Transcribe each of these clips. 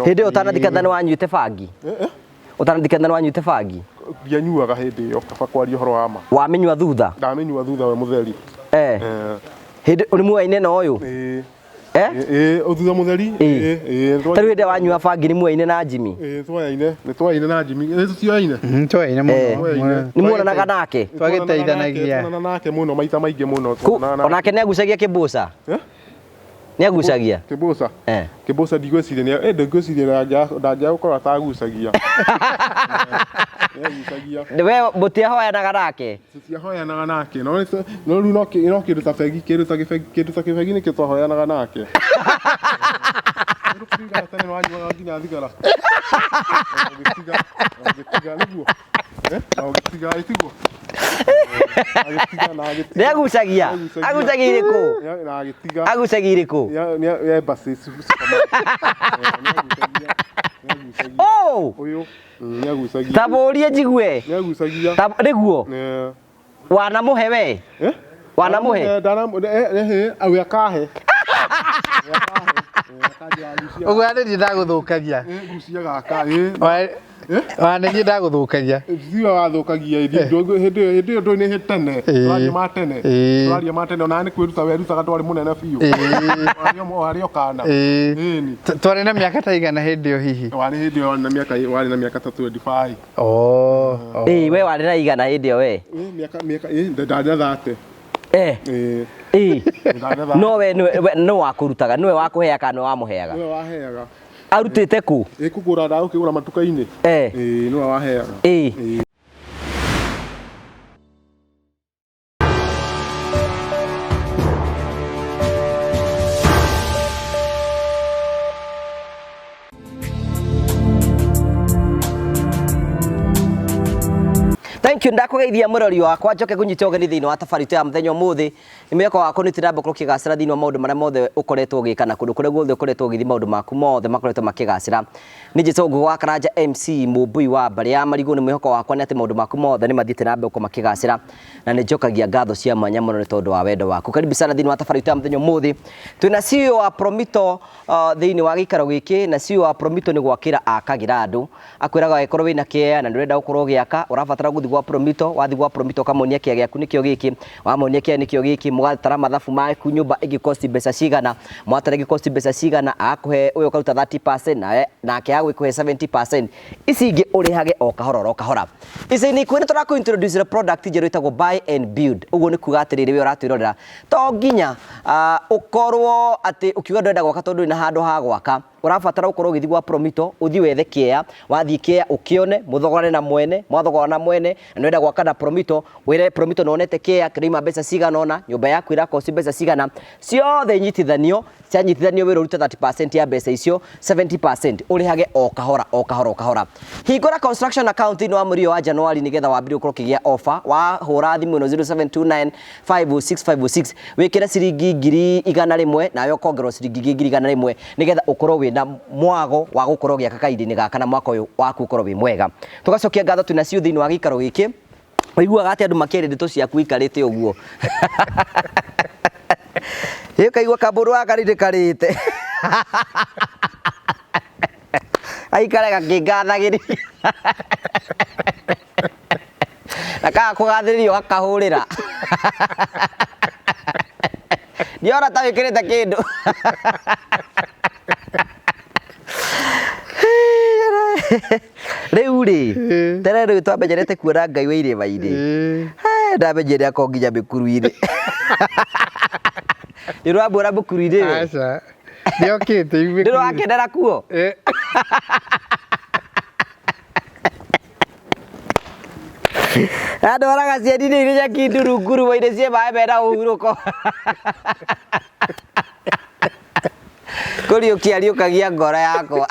Hĩndĩ ĩyo ũtanathikana nĩ wanyuĩte bangi? Ũtanathikana nĩ wanyuĩte bangi? Ndianyuaga hĩndĩ ĩyo, kaba kwaria ũhoro wa ma. Wamĩnyua thutha? Ndamĩnyua thutha we mũtheri. Eh. Hĩndĩ ũrĩ muoyaine na ũyũ? Ĩĩ. Eh? Ĩĩ, thutha mũtheri. Ĩĩ. Ĩĩ. Ta rĩu hĩndĩ ĩrĩa wanyua bangi nĩ muoyaine na Jimmy? Ĩĩ, twayaine, nĩ twayaine na Jimmy. Ĩĩ, tũtioyaine? Twayaine mũno. Nĩ muonanaga nake? Twagĩteithanagia. Tuonanaga nake mũno maita maingĩ mũno. Onake nĩ agucagia kĩmbũca? Eh? Nĩ agucagia? Kĩmbũca? Eh. Kĩmbũca ndigwĩciria nĩ eh ndigwĩciria ndangĩaga gũkorwo atagucagia. Nĩagucagia. We mũtiahoyanaga nake? Tũtiahoyanaga nake. No no rĩu no no kĩndũ ta bengi, kĩndũ ta gĩbengi, kĩndũ ta kĩbengi nĩkĩo twahoyanaga nake. Rĩu tene nĩwanyuaga nginya thigara. Ũgĩtiga, ũgĩtiga nĩguo. Eh, na ũgĩtiga ĩtiguo. Agĩtiga na agĩtiga. Nĩagucagia? Agucagia irĩkũ? Na agĩtiga. Agucagia irĩkũ? Nĩ embassy supermarket. Nĩagucagia. Nĩagucagia. Oh! Ũyũ nĩagucagia. Ta mũrie njigue. Nĩagucagia. Ta nĩguo. Wanamũhe we? Eh? Wanamũhe? Ndana we akahe. Ũguo nĩ niĩ ndagũthũkagia. Gucia gaka ĩ. Ona nĩ niĩ ndagũthũkagia. Tiwe wathũkagia hĩndĩ ĩyo ndũĩ nĩ tene. Tũraria ma tene. Tũraria ma tene ona nĩ kwĩruta werutaga ndwarĩ mũnene biũ. Warĩ o kana. Ĩni. Twarĩ na mĩaka ta igana hĩndĩ ĩyo hihi? Warĩ hĩndĩ ĩyo warĩ na mĩaka warĩ na mĩaka ta 25. Oh. Ĩĩ we warĩ na igana hĩndĩ ĩyo we? Mĩaka mĩaka ĩ ndarĩ na 30. Eh. Ĩĩ. Ĩĩ. Ndarĩ na 30. No we nĩwe nũ wakũrutaga? Nĩwe wakũheaga kana nĩwe wamũheaga? Nĩwe waheaga. Arutĩte kũ? Ĩ kũgũra ndagũkĩgũra matuka-inĩ. Eh. Ĩĩ nĩwe waheaga. Ĩĩ. Ĩĩ. Thank you ndakugeithia murori wakwa njoke ngunyite ũgeni thĩinĩ wa tabarĩ itũ ya mũthenya ũmũthĩ nĩ mwĩhoko wakwa nĩ ũtiramba gũkorwo ũkĩgacĩra thĩinĩ wa maũndũ marĩa mothe ũkoretwo ũgĩka na kũndũ kũrĩa guothe ũkoretwo ũgĩthiĩ maũndũ maku mothe makoretwo makĩgacĩra nĩ njĩtwo Ngũgĩ wa Karanja MC mũmbui wa mbarĩ ya marigũ nĩ mwĩhoko wakwa nĩ atĩ maũndũ maku mothe nĩ mathiĩte na mbere gũkorwo makĩgacĩra na nĩ njokagia ngatho cia mwanya mũno nĩ tondũ wa wendo waku karibu sana thĩinĩ wa tabarĩ itũ ya mũthenya ũmũthĩ twĩna CEO wa Promito thĩinĩ wa gĩikaro gĩkĩ na CEO wa Promito nĩ gwakĩra akagĩra andũ akwĩraga angĩkorwo wĩna kĩea na ndũrenda gũkorwo ũgĩaka ũrabatara gũthiĩ gwa Promito wathiĩ gwa Promito ũkamonia kĩea gĩaku nĩkĩo gĩkĩ wamonia kĩea nĩkĩo gĩkĩ mũgatara mathabu maku nyũmba ĩngĩ cost mbeca cigana mwatara ĩngĩ cost mbeca cigana agakũhe ũyũ ũkaruta 30% nawe nake agũkũhe 70% ici ingĩ ũrĩhage o kahora oro kahora ica-inĩ ikuhĩ nĩ tũrakũ introduce product njerũ ĩtagwo buy and build ũguo nĩ kuga atĩrĩrĩ we ũratwĩrorera to nginya ũkorwo atĩ ũkiuga ndũrenda gwaka tondũ ndũrĩ na handũ ha gwaka ũrabatara gũkorwo ũgĩthiĩ gwa Promito ũthiĩ wethe kĩea wathiĩ kĩea ũkĩone mũthogorane na mwene mwathogorana na mwene na nĩũrenda gwaka na Promito wĩre Promito nĩwonete kĩea kĩrauma mbeca cigana ũna nyũmba yaku ĩrakosti mbeca cigana ciothe inyitithanio cianyitithanio wĩra ũrute 30% ya mbeca icio 70% ũrĩhage o kahora o kahora o kahora hingũra construction account thĩinĩ wa mweri ũyũ wa Januari nĩgetha wambĩrĩrie gũkorwo ũkĩgĩa offer wahũra thimũ ĩno 0729 506506 wĩkĩre ciringi 100,000 nawe ũkongererwo ciringi ingĩ 100,000 nĩgetha ũkorwo wĩna mwago wa gũkorwo ũgĩaka kahinda-inĩ gaka na mwaka ũyũ waku ũkorwo wĩ mwega tũgacokia ngatho twĩna cio thĩinĩ wa gĩikaro gĩkĩ ũiguaga atĩ andũ makĩaria ndeto ciaku ikarĩte ũguo ĩ ũkaigua kambũrũ gaka nĩ karĩte aikare gakĩngathagĩrĩria na kaga kũgathĩrĩrio gakahũrĩra ndiona ta wĩkĩrĩte kĩndũ rĩu rĩ tene rĩu twamenyerete kuona ngai wa irĩma-inĩ ndamenyire akorwo nginya mĩkuru-inĩ nĩ ũramuona mũkuru-inĩ we Aca. Nĩokĩte ndĩrĩ wakenera kuo andwaraga cieni-inĩ irĩ nyeki nduru ngurumo-inĩ ciĩ maĩ mena ũhurũko kũriũkia riũkagia ngoro yakwa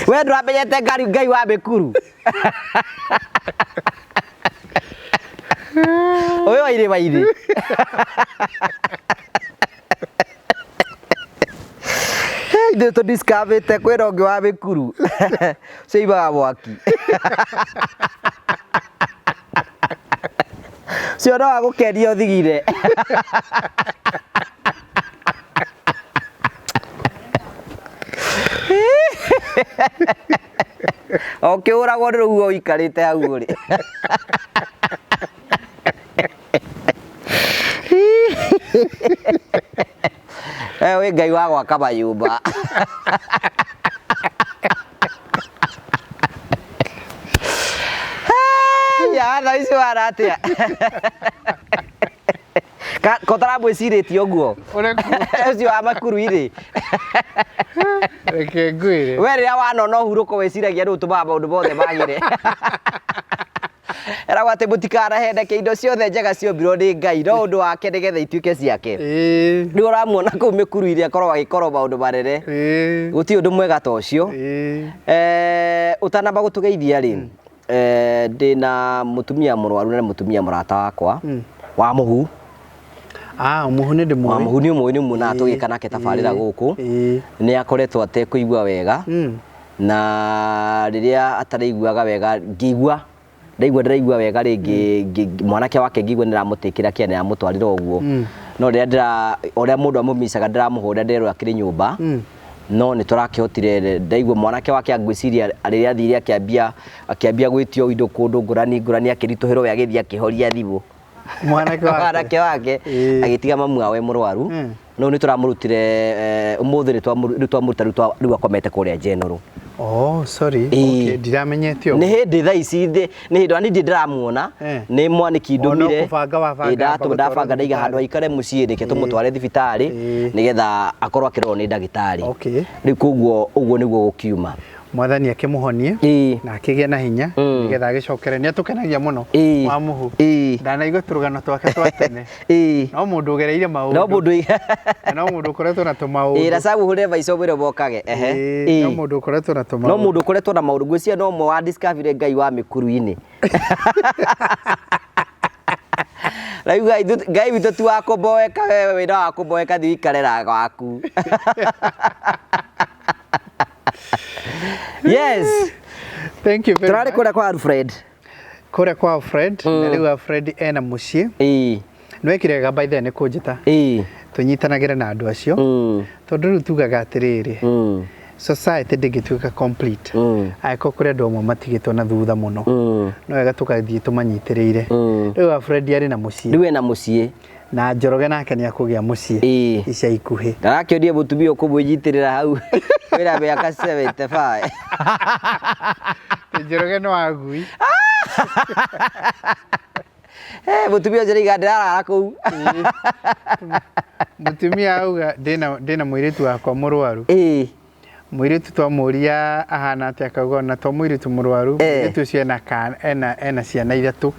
we ndwamenyete ngai ngai wa mĩkuru ũyũ wa irĩma-inĩ ithuĩ tũ discoverĩte kwĩna ũngĩ wa mĩkuru ũcio oimaga mwaki ũcio no agũkenie ũthigine. Ũkĩũragwo nĩ rũhuho ũikarĩte hau ũrĩ. Eh, wĩ Ngai wa gwaka manyũmba. Ya, thaa ici wara atĩa? Ko taramwĩcirĩtie ũguo? Ũrĩkũ? Ũcio wa makuru-inĩ. Reke ngwĩre. We rĩrĩa wanona ũhurũko wĩciragia nũ ũtũmaga maũndũ mothe magĩre. Eragwo atĩ mũtikanahendeke indo ciothe njega ciombirwo nĩ Ngai no ũndũ wake nĩgetha ituĩke ciake. Rĩu ũramuona kũu mĩkuru-inĩ akoragwo agĩkorwo maũndũ manene. Gũtirĩ ũndũ mwega ta ũcio. Ũtanamba gũtũgeithia rĩ, ndĩna mũtumia mũrwaru na nĩ mũtumia mũrata wakwa wa mũhu. Ah, mũhu nĩ ndĩmũĩ. Wa mũhu nĩ ũmũĩ nĩ muonaga tũgĩka nake tabarĩra gũkũ. Nĩ akoretwo atekũigua wega. Na rĩrĩa ataraiguaga wega ngĩigua ndaigua ndĩraigua wega rĩngĩ mwanake wake ngĩigua nĩramũtĩkĩra kĩa nĩramũtwarĩra ũguo. No rĩrĩa ndĩra ũrĩa mũndũ amũmicaga ndĩramũhũrĩra nderwo akĩrĩ nyũmba. No nĩ tũrakĩhotire ndaigua mwanake wake ngwĩciria rĩrĩa athire akĩambia akĩambia gwĩtio indo kũndũ ngũrani ngũrani akĩritũhĩrwo we agĩthiĩ akĩhoria thimũ. Mwanake wake. Mwanake wake agĩtiga mamu wao e mũrwaru. No nĩ tũramũrutire ũmũthĩ nĩ twamũruta rĩu akomete kũrĩa General. Oh, sorry. Okay, ndiramenyete ũguo. Nĩ hĩndĩ thaa ici nĩ hĩndĩ ona niĩ ndirĩ ndĩramuona. Nĩ mwanĩki ndũmire. O no kũbanga wabanga Ĩĩ ndabanga ndaiga handũ aikare mũciĩ reke tũmũtware thibitarĩ nĩgetha akorwo akĩrorwo nĩ ndagĩtarĩ. Okay. Rĩu koguo ũguo nĩguo gũkiuma. Mwathani akĩmũhonie na akĩgĩe na hinya nĩgetha agĩcokere. Nĩ atũkenagia mũno wa mũhu. Ndanaigua tũrũgano twake twa tene. No mũndũ ũgereire maũndũ. No mũndũ Na no mũndũ ũkoretwo na tũmaũndũ. Ĩĩ na Samu hũrĩre vaica ũmwĩre mokage. Ehe. No mũndũ ũkoretwo na tũmaũndũ. No mũndũ ũkoretwo na maũndũ. Ngwĩciria no ũmwe wa discover Ngai wa mĩkuru-inĩ. Rĩu Ngai witũ ti wa kũmboeka wewe wĩna wa kũmboeka thiĩ ũikare na waku. Yes. Thank you very Tũrarĩ much. kũrĩa kwa Alfred. Kũrĩa kwa Alfred, na rĩu Alfred ena mũciĩ. Nĩ wekire wega by the way nĩ kũnjĩta. Tũnyitanagĩre na andũ acio. Tondũ rĩu tugaga atĩrĩrĩ, society ndĩngĩtuĩka complete angĩkorwo kũrĩ andũ amwe matigĩtwo na thutha mũno. No wega tũgathiĩ tũmanyitĩrĩire. Rĩu Alfred arĩ na mũciĩ. Rĩu ena mũciĩ. Na Njoroge nake nĩ akũgĩa mũciĩ ica ikuhĩ. Ndarakĩonia mũtumia ũkũmwĩnyitĩrĩra hau wĩna mĩaka 75. Njoroge nĩ wa ngui. Mũtumia ũcio nĩaiga ndĩrarara kũu. Mũtumia auga ndĩna mũirĩtu wakwa mũrwaru. Mũirĩtu twamũria ahana atĩa akauga ona to mũirĩtu mũrwaru, mũirĩtu ũcio ena ciana ithatũ.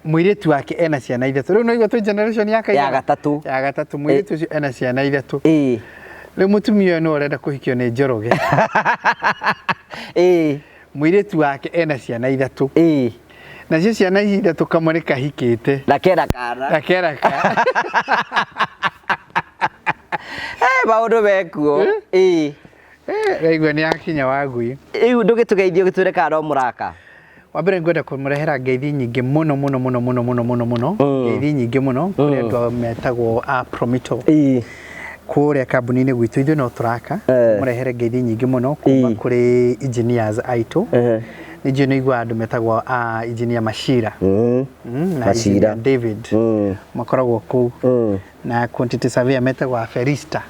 Mũirĩtu wake ena ciana ithatũ. Rĩu no igua twĩ generation ya kaigana? Ya gatatũ. Ya gatatũ. Mũirĩtu ũcio ena ciana ithatũ. Rĩu mũtumia ũyũ nĩwe ũrenda kũhikio nĩ Njoroge. Mũirĩtu wake ena ciana ithatũ. Nacio ciana ici ithatũ kamwe nĩ kahikĩte. Na kena kana. Na kena kana. Maũndũ mekuo. Raigua nĩ akinya wa ngui. Rĩu ndũgĩtũgeithie ũgĩtwĩre kana no mũraka. Wa mbere ngwenda kũmũrehera ngeithi nyingĩ mũno mũno mũno mũno mũno mũno mũno. Ngeithi nyingĩ mũno kũrĩ andũ metagwo a Promito. Kũrĩa kambuni-inĩ gwitũ ithuĩ no tũraka. Mũrehere ngeithi nyingĩ mũno kuma kũrĩ engineers aitũ. Nĩ njũĩ nĩ iguaga andũ metagwo a engineer Mashira. Na Mashira. engineer David. Makoragwo kũu. Na quantity surveyor metagwo a Felista.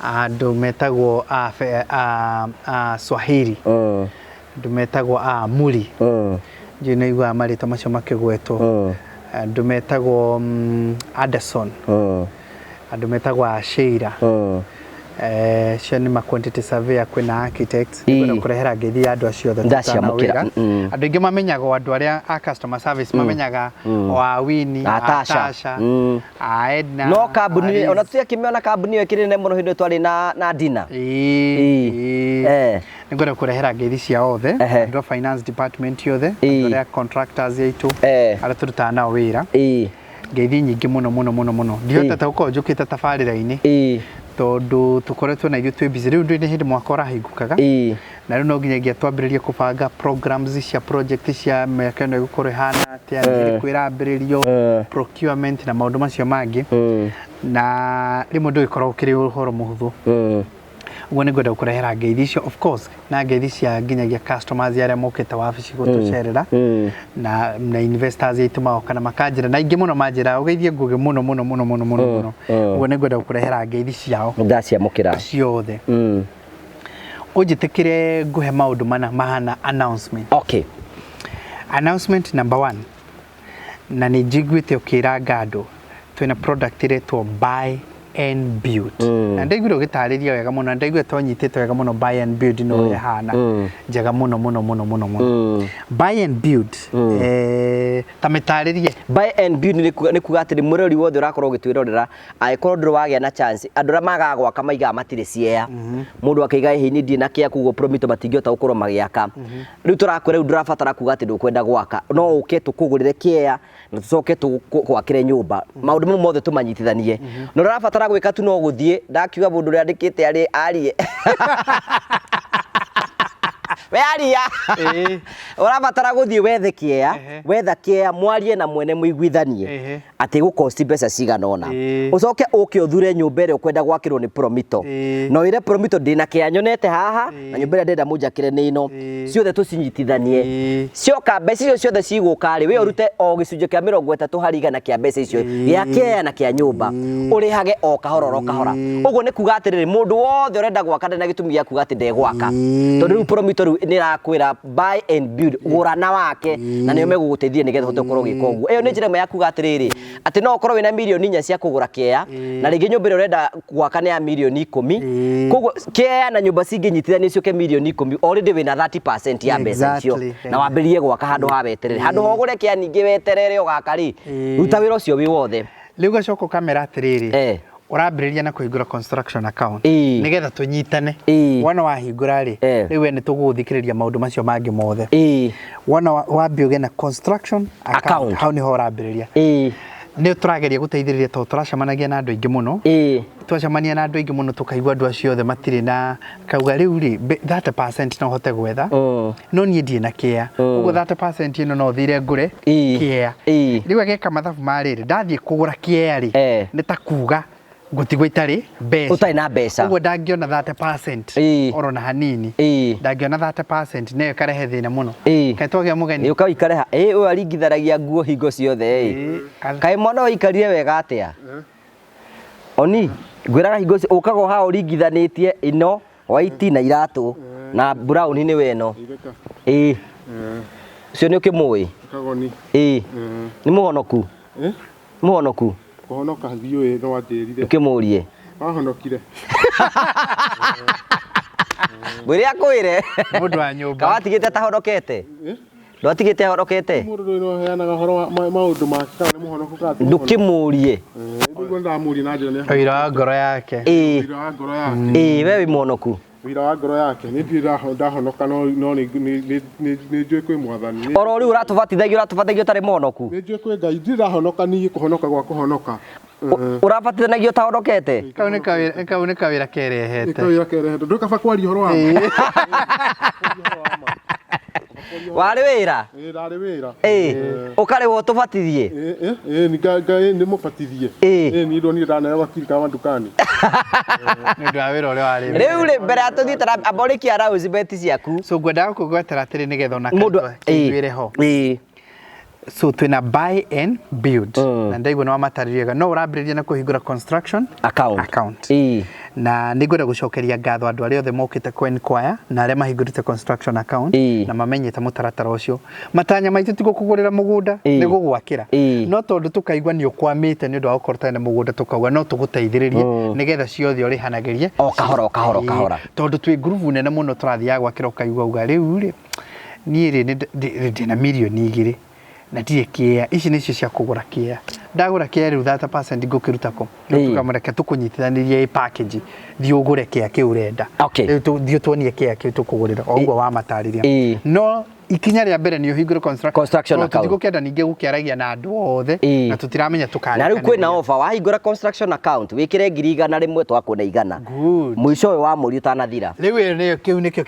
Andũ metagwo a Swahili. Andũ metagwo a Muri. Njũĩ nĩ iguaga marĩtwa macio makĩgwetwo. Andũ metagwo Anderson. Andũ metagwo a Sheila. Cio nĩ ma quantity surveyor, kwĩna architects. Nĩngwenda kũrehera ngeithi ya andũ acio othe tũrutaga nao Ndaciamũkĩra. wĩra. Andũ aingĩ mamenyaga o andũ arĩa a customer service, mamenyaga o a Winnie, A a Tasha. Tasha, a Edna, No kambuni, a Liz. ona tũtiakĩmĩona kambuni ĩyo ĩkĩrĩ nene mũno hĩndĩ ĩyo twarĩ na dinner. Nĩngwenda kũrehera ngeithi cia othe, andũ a finance department yothe, andũ arĩa contractors aitũ, arĩa tũrutaga nao wĩra. Ngeithi nyingĩ mũno mũno mũno mũno. Ndihotete gũkorwo njũkĩte tabarĩra-inĩ. Tondũ tũkoretwo na ithuĩ twĩ busy. Rĩu ndũĩ nĩ hĩndĩ mwaka ũrahingũkaga. Na rĩu no nginyagia twambĩrĩrie kũbanga programs cia project cia mĩaka ĩno ĩgũkorwo ĩhana atĩa, nĩ ĩrĩkũ ĩrambĩrĩrio, procurement na maũndũ macio mangĩ. Na rĩmwe ndũgĩkoragwo ũkĩrĩ ũhoro mũhũthũ. Ũguo nĩ ngwenda gũkũrehera ngeithi icio, of course, na ngeithi cia nginyagia customers arĩa mokĩte wabici gũtũcerera na investors aitũ magoka na makanjĩra, na aingĩ mũno manjĩra ũgeithie Ngugi mũno mũno mũno mũno mũno mũno. Ũguo nĩ ngwenda gũkũrehera ngeithi ciao Ndaciamũkĩra. ciothe. Ũnjĩtĩkĩre ngũhe maũndũ mana mahana announcement. Okay. Announcement number one, na nĩ njiguĩte ũkĩranga andũ, twĩna product ĩretwo buy and build. Na ndaiguire ũgĩtarĩria wega mũno, na ndaiguire tonyitĩte wega mũno buy and build no ũrĩa ĩhana njega mũno mũno mũno mũno mũno. Buy and build, ta mĩtarĩrie. Buy and build nĩ kuga atĩrĩ, mũrori wothe ũrakorwo ũgĩtwĩrorera, angĩkorwo ndũrĩ wagĩa na chance, andũ arĩa magaga gwaka maigaga matirĩ ciea, mũndũ akaiga ĩhĩ niĩ ndirĩ na kĩa, koguo Promito matingĩhota gũkorwo magĩaka. Rĩu tũrakwĩra rĩu ndũrabatara kuga atĩ ndũkwenda gwaka, no ũke tũkũgũrĩre kĩea na tũcoke tũgwakĩre nyũmba. Maũndũ mau mothe tũmanyitithanie. Na ũrabatara gwĩka tu no gũthiĩ, ndakiuga mũndũ ũrĩa andĩkĩte arĩ arie. We aria. Ũrabatara gũthiĩ wethe kĩea, wetha kĩea mwarie na mwene mũiguithanie atĩ gũkosti mbeca cigana ũna. Ũcoke ũke ũthure nyũmba ĩrĩa ũkwenda gwakĩrwo nĩ Promito. Na wĩre Promito ndĩna kĩea nyonete haha na nyũmba ĩrĩa ndĩrenda mũnjakĩre nĩ ĩno. Ciothe tũcinyitithanie. Cioka mbeca icio ciothe cigũka rĩ, we ũrute o gĩcunjĩ kĩa 30% kĩa mbeca icio, gĩa kĩea na kĩa nyũmba. Ũrĩhage o kahora oro kahora. Ũguo nĩ kuga atĩrĩrĩ, mũndũ wothe ũrenda gwaka ndarĩ na gĩtũmi gĩa kuga atĩ ndegwaka. Tondũ rĩu Promito rĩu nĩ ĩrakwĩra buy and build, gũra na wake, na nĩo megũgũteithia nĩgetha ũhote gũkorwo ũgĩka ũguo. Ĩyo nĩ njĩra ĩmwe ya kuga atĩrĩrĩ, atĩ no ũkorwo wĩna mirioni 4 cia kũgũra kĩea, na rĩngĩ nyũmba ĩrĩa ũrenda gwaka nĩ ya mirioni 10. Koguo kĩea na nyũmba cingĩnyitithanio ciũke mirioni 10, already wĩna 30% ya mbeca icio. Na wambĩrĩrie gwaka handũ ha weterere. Handũ ha ũgũre kĩea ningĩ weterere ũgaka rĩ, ruta wĩra ũcio wĩ wothe. Rĩu gacoka ũkamera atĩrĩrĩ, ũrambĩrĩria na kũhingũra construction account nĩgetha tũnyitane. Wona wahingũra rĩ, rĩu we nĩ tũgũgũthikĩrĩria maũndũ macio mangĩ mothe. Wona wambia ũgĩe na construction account, hau nĩho ũrambĩrĩria. Nĩ tũrageria gũteithĩrĩria tondũ tũracemanagia na andũ aingĩ mũno. Twacemania na andũ aingĩ mũno tũkaigua andũ acio othe matirĩ na kauga rĩu rĩ, 30% no hote gwetha, no niĩ ndirĩ na kĩea. Ũguo 30% ĩno no thire ngũre kĩea. Rĩu ageka mathabu ma rĩrĩ, ndathiĩ kũgũra kĩea rĩ, nĩ ta kuga ngũtigwo itarĩ mbeca. Ũtarĩ na mbeca. Ũguo ndangĩona 30% oro na hanini. Ndangĩona 30% nayo ĩkarehe thĩna mũno. Kaĩ twagĩa mũgeni. Ũka ũikare ha. Ũyũ aringithanagia nguo hingo ciothe. Kaĩ mwana ũikarire wega atĩa? Oni, ngwĩraga hingo ciothe ũkaga o haha ũringithanĩtie ĩno white na iratũ na brown nĩ we ĩno. Ũcio nĩ ũkĩmũĩ? Kagoni. Nĩ mũhonoku? Mũhonoku? Kũhonoka ndiũĩ no anjĩrire. Ũkĩmũrie. Wahonokire. Mwĩre akwĩre. Mũndũ wa nyũmba. Kawatigĩte atahonokete? Ndwatigĩte ahonokete? Mũndũ ndũĩ no aheanaga ũhoro wa maũndũ make kana nĩ mũhonoku kana ti mũhonoku. Ndũkĩmũrie. Nĩguo ndamũria na njĩra nĩ Ũira wa ngoro yake. Ũira wa ngoro yake. We wĩ mũhonoku? Ũira wa ngoro yake. Nĩ ndirĩ ndahonoka no nĩ njũĩ kwĩ mwathani. Oro rĩu ũratũbatithagia ũtarĩ mũhonoku? Nĩ njũĩ kwĩ Ngai. Ndirĩ ndahonoka niĩ kũhonoka gwa kũhonoka. Ũrabatithanagia ũtahonokete? Kau nĩ kawĩra kerehete. Nĩ kawĩra kerehete. Ndũĩ kaba kwaria ũhoro wa ma. Warĩ wĩra? Ndarĩ wĩra. Ũkarĩhwo ũtũbatithie? Nĩ mũbatithie. Niĩ ndonire ndaneo gakiri ka ndukani. Nĩ ũndũ wa wĩra ũrĩa warĩ. Rĩu rĩ, mbere ya tũthiĩte na amba ũrĩkie announcement ciaku. So ngwendaga kũgwetera atĩrĩ nĩgetha ona kĩiguĩre ho. So twĩna buy and build. Na ndaigua nĩ wamatarĩria wega. No ũrambĩrĩria na kũhingũra construction account. Na nĩ ngwenda gũcokeria ngatho andũ arĩa othe mokĩte kũ inquire na arĩa mahingũrĩte construction account na mamenyete mũtaratara ũcio. Matanya maitũ ti gũkũgũrĩra mũgũnda, nĩ gũgwakĩra. No tondũ tũkaigua nĩ ũkwamĩte nĩ ũndũ wa gũkorwo ũtarĩ na mũgũnda, tũkauga no tũgũteithĩrĩrie nĩgetha ciothe ũrĩhanagĩrie o kahora, o kahora, o kahora. Tondũ twĩ ngurubu nene mũno tũrathiaga gwakĩra ũkaigua uga rĩu rĩ, niĩ rĩ, ndĩna mirioni 2 na ndirĩ kĩea. Ici nĩcio cia kũgũra kĩea. Ndagũra kĩea rĩu 30% ngũkĩruta kũ? Rĩu tũkamũreke tũkũnyitithanĩrie ĩ package, thiĩ ũgũre kĩea kĩu ũrenda. Rĩu thiĩ tuonie kĩea kĩu tũkũgũrĩra, o ũguo wamatarĩria. No Ikinya rĩa mbere nĩ ũhingũre Construction Tondũ account. tũtigũkĩenda ningĩ gũkĩaragia na andũ othe Ĩĩ. na tũtiramenya tũkarĩkanĩria. Na rĩu kwĩna offer, wahingũra construction account wĩkĩre 100,000 twakũne 100. Good. Mũico ũyũ wa mweri ũtanathira. Rĩu ĩyo nĩyo, kĩu nĩkĩo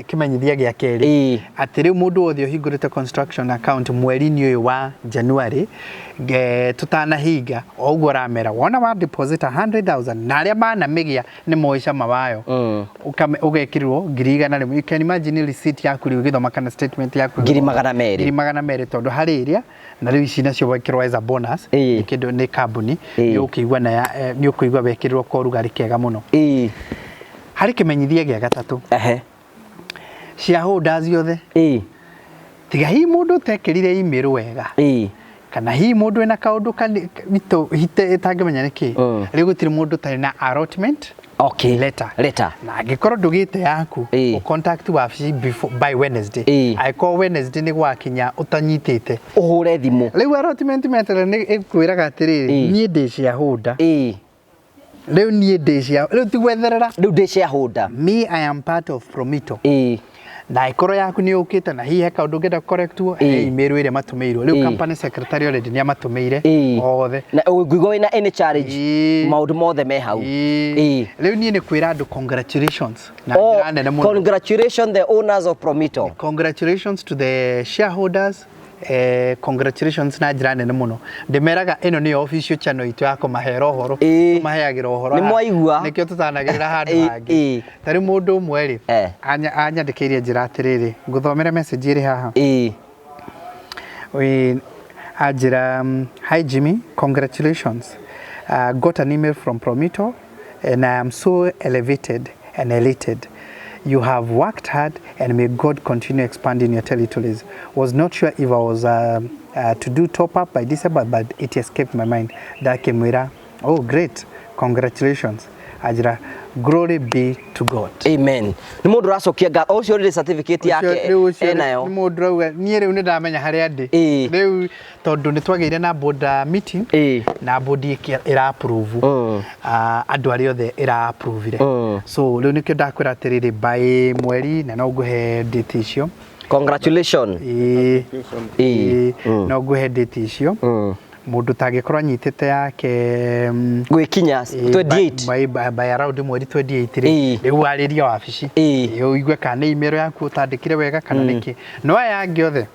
kĩmenyithia gĩa kerĩ. Ĩĩ. Atĩ rĩu mũndũ wothe ũhingũrĩte construction account mweri-inĩ ũyũ wa January tũtanahinga, o ũguo ũramera wona wa deposit 100,000 na arĩa manamĩgĩa nĩ moĩ cama wayo, ũgekĩrĩrwo 100,000. You can imagine receipt yaku rĩu ĩgĩthoma kana statement yaku 200,000. 200,000, tondũ harĩ ĩrĩa na rĩu ici nacio wekĩrwo as a bonus nĩ kĩndũ nĩ kambuni nĩ ũkũigua na nĩ ũkũigua wekĩrĩrwo korugarĩ kega mũno. Harĩ kĩmenyithia gĩa gatatũ. Shareholders othe, tiga hihi mũndũ ũtekĩrire email wega kana hihi mũndũ ena kaũndũ bitũ ĩtangĩmenya nĩkĩ, rĩu gũtirĩ mũndũ ũtarĩ na allotment letter. Letter. Na angĩkorwo ndũgĩte yaku, contact wabici before by Wednesday. Angĩkorwo Wednesday nĩ gwakinya ũtanyitĩte, ũhũre thimũ. Rĩu allotment letter nĩ ĩkwĩraga atĩrĩrĩ, niĩ ndĩ shareholder. Rĩu niĩ ndĩ share, rĩu ti gwetherera. Rĩu ndĩ shareholder. Me, I am part of Promito. Na ĩkorwo yaku nĩ yũkĩte na hihi he kaũndũ ũngĩenda correctwo, he email ĩrĩa matũmĩirwo rĩu. Company secretary already nĩ amatũmĩire othe. Na ũngĩigua wĩna any challenge, maũndũ mothe me hau. Rĩu niĩ nĩ kwĩra andũ congratulations na njĩra nene mũno. Congratulations, the owners of Promito. Congratulations to the shareholders. Congratulations na njĩra nene mũno. Ndĩmeraga ĩno nĩyo official channel itũ ya kũmahera ũhoro. Tũmaheagĩra ũhoro Nĩ haha. mwaigua? Nĩkĩo tũtanagĩrĩra handũ hangĩ. Ta rĩu mũndũ ũmwe rĩ, anyandĩkĩire njĩra atĩrĩrĩ, ngũthomere message ĩrĩ haha. Anjĩra, "Hi Jimmy, congratulations. Got an email from Promito and I am so elevated and elated. You have worked hard and may God continue expanding your territories. Was not sure if I was to do top up by December, but it escaped my mind." Ndakĩmwĩra, "Oh great, congratulations." Anjĩra, "Glory be to God." Amen. Nĩ mũndũ ũracokia ngatho ũcio rĩrĩ certificate yake Rĩu ũcio enayo. Nĩ mũndũ rauga niĩ rĩu nĩ ndamenya harĩa ndĩ. Rĩu tondũ nĩ twagĩire na board meeting na board ĩra approve, andũ arĩa othe ĩra approve. So rĩu nĩkĩo ndakwĩra atĩrĩrĩ, by mweri, na no ngũhe date icio. Congratulations. Ĩĩ. Ĩĩ, no ngũhe date icio. Mũndũ tangĩkorwo anyitĩte yake gwĩkinya 28. By around mweri 28 rĩ, rĩu warĩria wabici. Ũigue kana nĩ email yaku ũtandĩkire wega kana nĩkĩ, no aya angĩ othe.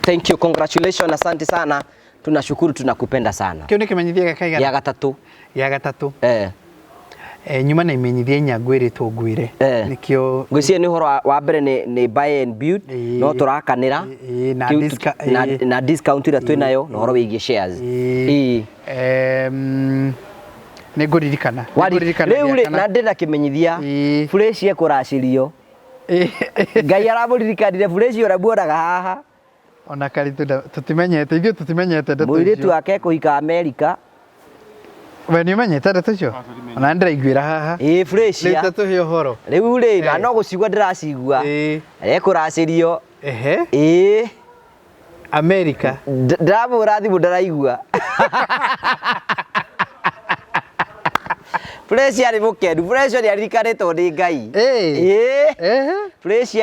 Thank you, congratulations, asante sana, tunashukuru, tunakupenda sana. Kĩu nĩ kĩmenyithia gĩa kaigana? Gĩa gatatũ. Gĩa gatatũ. Eh. Nyuma na imenyithia inya ngwĩrĩtwo ngwĩre. Nĩkĩo Ngwĩciria nĩ ũhoro wa mbere nĩ buy and build, no tũrakanĩra na Kĩu na discount ĩrĩa twĩnayo na ũhoro wĩgiĩ shares. Nĩ ngũririkana. Nĩ ngũririkana Rĩu gĩa rĩ, kana. Na ndĩna kĩmenyithia, Fresh ekũracĩrio. Ngai aramũririkanire Fresh ũrĩa muonaga haha. Ona karitũ tũtimenyete, ithuĩ tũtimenyete ndeto Mũirĩtu icio. wake ekũhika Amerika. We nĩ ũmenyete ndeto icio? Ona nĩ ndĩraiguĩra haha. Ĩĩ, Fresh. Rĩu ta tũhe ũhoro. Rĩu rĩ, na no gũcigua ndĩracigua. Ekũracĩrio. Ĩĩ. America. Ndĩramũra thimũ ndaraigua. Fresh arĩ mũkenu. Fresh nĩ aririkanĩtwo nĩ Ngai. Ĩĩ. Fresh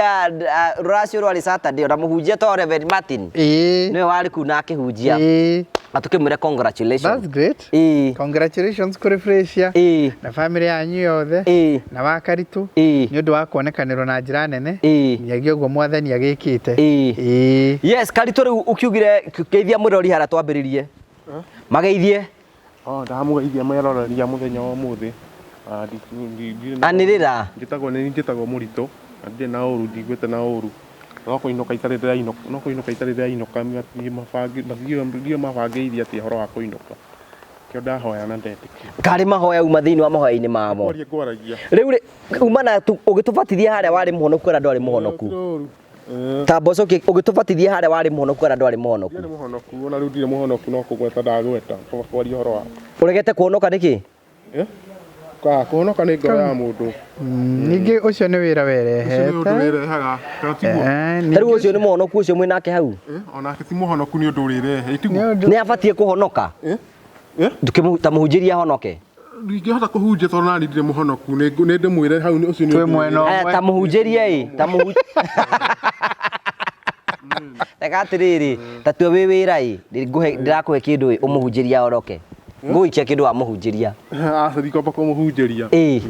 rũracio rwarĩ Saturday, ona mũhunjia to Reverend Martin nĩwe warĩ kuu na akĩhunjia na tũkĩmwĩra congratulations. That's great. Congratulations kũrĩ Fresia na family yanyu yothe na wa Karitũ nĩ ũndũ wa kuonekanĩrwo na njĩra nene nyagia ũguo mwathani agĩkĩte. Yes, Karitũ, rĩu ũkiugire geithia mũrori harĩa twambĩrĩrie, mageithie. Oh, ndamũgeithia meroreria mũthenya wa ũmũthĩ. Ah, ndirĩ na- Anĩrĩra. Njĩtagwo nĩ njĩtagwo Mũritũ na ndirĩ na ũru, ndiguĩte na ũru, no kũinũka itarĩ ndĩrainũka, no kũinũka itarĩ ndĩrainũka, ndiũĩ mabangĩire atĩa ũhoro wa kũinũka, kĩo ndahoya na ndetĩkia. Karĩ mahoya uma thĩinĩ wa mahoya-inĩ mamo. Kwaria ngwaragia. Rĩu rĩ, uma na ũgĩtũbatithia harĩa warĩ mũhonoku kana ndwarĩ mũhonoku? Ũru. Ta mboco ũgĩtũbatithia harĩa warĩ mũhonoku kana ndwarĩ mũhonoku? Ndiarĩ mũhonoku, ona rĩu ndirĩ mũhonoku, no kũgweta ndagweta kwaria ũhoro wa Ũregete kuonoka nĩkĩ? Eh? Ka kũhonoka nĩ ngoro ya mũndũ. Ningĩ ũcio nĩ wĩra Ũcio nĩ ũndũ werehete. wĩrehaga, kana tiguo? Ta rĩu ũcio nĩ mũhonoku ũcio mwĩ nake hau? Eh, onake ti mũhonoku, nĩ ũndũ ũrĩrehe, tiguo? Nĩ abatiĩ kũhonoka? Eh? Ta mũhunjĩrie ahonoke. Ndingĩhota kũhunjia tondũ nani ndirĩ mũhonoku, nĩ ndĩmwĩre hau ũcio nĩ Twĩ ũndũ mwena ũrĩrehe. Aya, ta mũhunjĩrie ĩ, ta mũhu Reka atĩrĩrĩ, ta tua wĩ wĩra ĩ, ndĩrakũhe kĩndũ ĩ, ũmũhunjĩria oroke. Ngũgũikia kĩndũ wamũhunjĩria. Aca ndikwamba kũmũhunjĩria. Ĩ.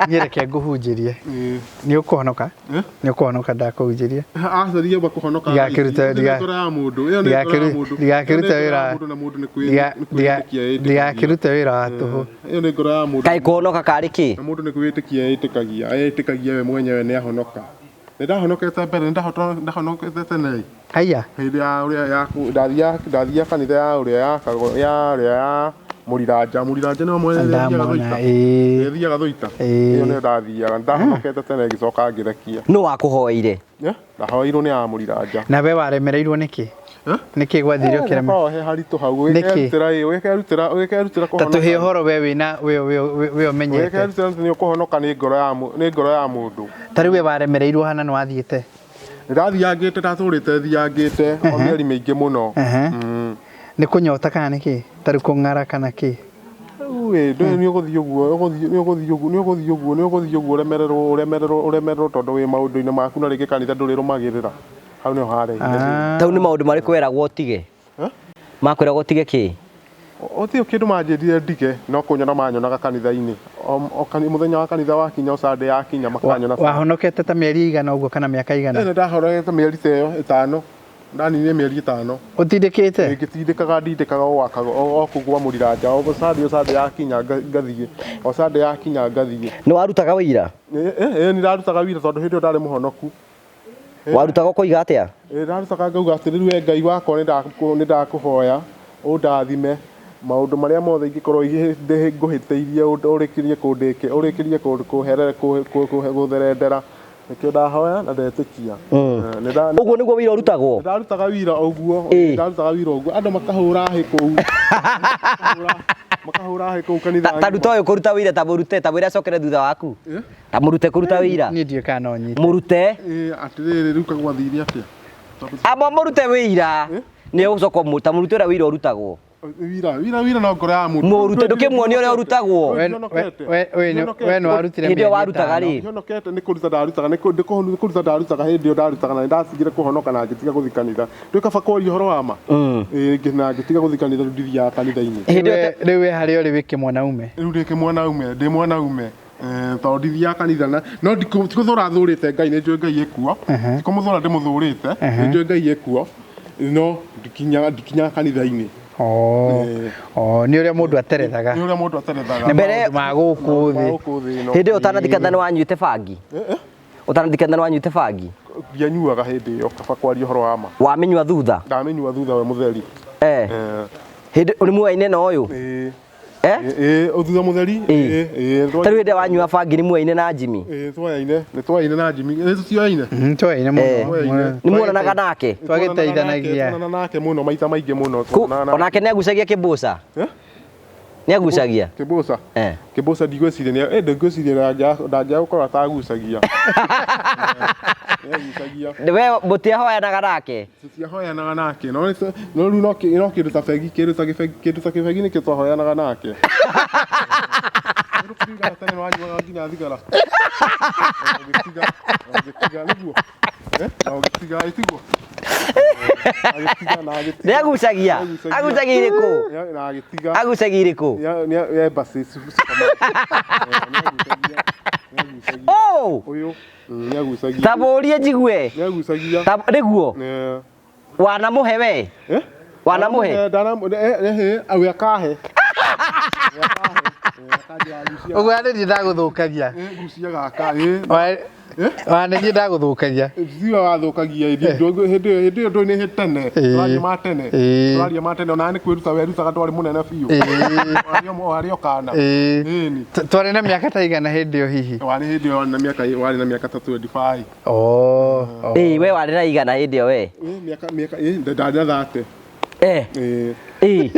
Niĩ reke ngũhunjĩrie. Nĩ ũkũhonoka? Nĩ ũkũhonoka ndakũhunjĩria. Aca ndiamba kũhonoka. Ndigakĩrute- Ĩyo nĩ ngoro ya mũndũ. Ĩyo nĩ ngoro ya mũndũ. Ndigakĩrute Ĩyo nĩ ngoro ya wĩra- mũndũ na mũndũ nĩ kwĩĩtĩkia ĩtĩkagia. Ndigakĩrute wĩra wa tũhũ. Ĩyo nĩ ngoro ya mũndũ. Kaĩ kũhonoka karĩ kĩ? Na mũndũ nĩ kwĩĩtĩkia ĩtĩkagia. Etĩkagia we mwenyewe nĩ ahonoka. Nĩ ndahonokete mbere, nĩ ndahonokete tene. Haiya. Hĩndĩ ya ũrĩa ya ndathiaga ndathiaga kanitha ya ũrĩa ya ya ũrĩa ya Mũriranja. Mũriranja nĩwe mwene ĩrĩa ĩthiaga Ndamona, Thũita. ĩĩ. Ĩrĩa ĩthiaga Thũita. Ĩĩ. Ĩyo nĩyo ndathiaga. Nĩ ndahonokete tene ngĩcoka ngĩrekia. Nũ wakũhoeire? Ndahoeirwo nĩ ya Mũriranja. Na we waremereirwo nĩkĩ? Nĩkĩ gwathire ũkĩremera? Hakoragwo he haritũ hau. Nĩkĩ? Ũgĩkerutĩra ĩ, ũgĩkerutĩra ũgĩkerutĩra Ta tũhe kũhonoka. ũhoro we wĩna we we we ũmenyete. Ũgĩkerutĩra nĩ ũkũhonoka nĩ ngoro ya nĩ ngoro ya mũndũ. Ta rĩu we waremereirwo hana nĩ wathiĩte? Ndathiangĩte, ndatũrĩte thiangĩte o mĩeri mĩingĩ mũno. Nĩ kũnyota kana nĩkĩ? Ta rĩu kũng'ara kana kĩ? Rĩu ĩ, ndũĩ nĩ ũgũthiĩ ũguo, ũgũthiĩ nĩ ũgũthiĩ ũguo, nĩ ũgũthiĩ ũguo, nĩ ũgũthiĩ ũguo ũremererwo, ũremererwo, ũremererwo tondũ wĩ maũndũ-inĩ maku na rĩngĩ kanitha ndũrĩrũmagĩrĩra. Hau nĩho harehire thĩna. Tau nĩ maũndũ marĩkũ weragwo ũtige? Makwĩragwo ũtige kĩ? Gũtirĩ kĩndũ manjĩrire ndige, no kũnyona manyonaga kanitha-inĩ. Mũthenya wa kanitha wakinya, o Sunday yakinya makanyona. Wahonokete ta mĩeri igana ũguo kana mĩaka igana? Nĩ ndahonokete mĩeri ta ĩyo ĩtano. Ndaninire mĩeri ĩtano. Ũtindĩkĩte? Ngĩtindĩkaga ndindĩkaga o gwaka o kũu gwa Mũriranja. O Sunday o Sunday yakinya ngathiĩ. O Sunday yakinya ngathiĩ. Nĩ warutaga wĩira? Ĩĩ nĩ ndarutaga wĩira tondũ hĩndĩ ĩyo ndarĩ mũhonoku. Warutaga ũkoiga atĩa? Ĩĩ ndarutaga ngauga atĩrĩ, rĩu we Ngai wakwa nĩ ndakũhoya ũndathime maũndũ marĩa mothe ingĩkorwo ngũhĩtĩirie ũrĩkĩrie kũndĩkĩ ũrĩkĩrie gũtherendera. Nĩkĩo ndahoya na ndetĩkia. Ũguo nĩguo wĩira ũrutagwo? Ndarutaga wĩira ũguo, ndarutaga wĩira ũguo. Andũ makahũra hĩ kũu. Makahũra hĩ kũu kanitha. Ta ruta ũyũ kũruta wĩira, ta mũrute, ta mwĩre acokere thutha waku. Ta mũrute kũruta wĩira. Niĩ ndiũĩ kana no nyite. Mũrute. Atĩrĩrĩ, rĩu kagwathire atĩa? Amba mũrute wĩira. Nĩ ũgũcoka ta mũrute ũrĩa wĩira ũrutagwo. Wĩira, wĩira, wĩira no ngoro ya mũndũ. Mũrute, ndũkĩmuonie ũrĩa ũrutagwo. We nĩ warutire Hĩndĩ ĩyo warutaga rĩ? Ndihonokete, nĩ kũruta ndarutaga, nĩ kũruta ndarutaga hĩndĩ ĩyo ndarutaga, na nĩ ndatigire kũhonoka na ngĩtiga gũthiĩ kanitha. Ndũĩ kaba kwaria ũhoro wa ma? Ĩĩ, na ngĩtiga gũthiĩ kanitha, rĩu ndithiaga kanitha-inĩ. Rĩu we harĩa ũrĩ wĩ kĩmwanaume? Rĩu ndĩ kĩmwanaume, ndĩ mwanaume. Tondũ ndithiaga kanitha na no tikũthũra thũrĩte Ngai, nĩ njũĩ Ngai ĩkuo. Tikũmũthũra ndĩmũthũrĩte, nĩ njũĩ Ngai ĩkuo, no ndikinyaga kanitha-inĩ. Nĩ ũrĩa mũndũ aterethaga. Nĩ ũrĩa mũndũ aterethaga. Nĩ maũndũ ma gũkũ thĩ. Hĩndĩ ĩyo ũtanathi kanitha nĩ wanyuĩte bangi? Ũtanathi kanitha nĩ wanyuĩte bangi? Ndianyuaga hĩndĩ ĩyo, kaba kwaria ũhoro wa ma. Wamĩnyua thutha? Ndamĩnyua thutha we mũtheri. Hĩndĩ ũrĩ muoyaine na ũyũ? Ĩĩ, thutha mũtheri. Ĩĩ, Ta rĩu hĩndĩ wanyua bangi nĩ muoyaine na Jimmy? Ĩĩ, twayaine, nĩ twayaine na Jimmy. Ĩĩ, tũtioyaine? Twayaine mũno. Nĩ muonanaga nake? Twagĩteithanagia. Twaonanaga nake mũno maita maingĩ mũno. Onake nĩ agucagia kĩmbũca? Nĩ agucagia? Kĩmbũca? Kĩmbũca ndigwĩciria nĩ, ndigwĩciria ndangĩaga gũkorwo atagucagia. Nĩagucagia. We mũtiahoyanaga nake? Tũtiahoyanaga nake, no rĩu no kĩndũ ta bengi, kĩndũ ta gĩbengi, kĩndũ ta kĩbengi nĩkĩo twahoyanaga nake. Thigara tene wanyuaga nginya thigara. Ũgĩtiga, ũgĩtiga nĩguo. Ũgĩtiga ĩtiguo. Agĩtiga na agĩtiga. Nĩ agucagia? Agucagia irĩkũ? Na agĩtiga. Agucagia irĩkũ? Nĩ embassy supermarket. Nĩ agucagia. Oh! Ũyũ. Nĩ agucagia. Ta mũrie njigue. Nĩ agucagia. Ta nĩguo. Wanamũhe we? Wanamũhe? Ndanamuhe, we akahe. Ũguo nĩ niĩ ndagũthũkagia. Gucia gaka, ĩ. Wa nĩ niĩ ndagũthũkagia. Tiwe wathũkagia, hĩndĩ ĩyo ndũĩ nĩ tene. Tũraria ma tene. Tũraria ma tene, ona nĩ kwĩruta werutaga ndwarĩ mũnene biũ. Warĩ o kana. Ĩni. Twarĩ na mĩaka ta igana hĩndĩ ĩyo hihi? Warĩ hĩndĩ ĩyo na mĩaka, warĩ na mĩaka ta 25. Ĩĩ, we warĩ na igana hĩndĩ ĩyo we? Mĩaka, mĩaka, ndarĩ na 30. Ĩĩ.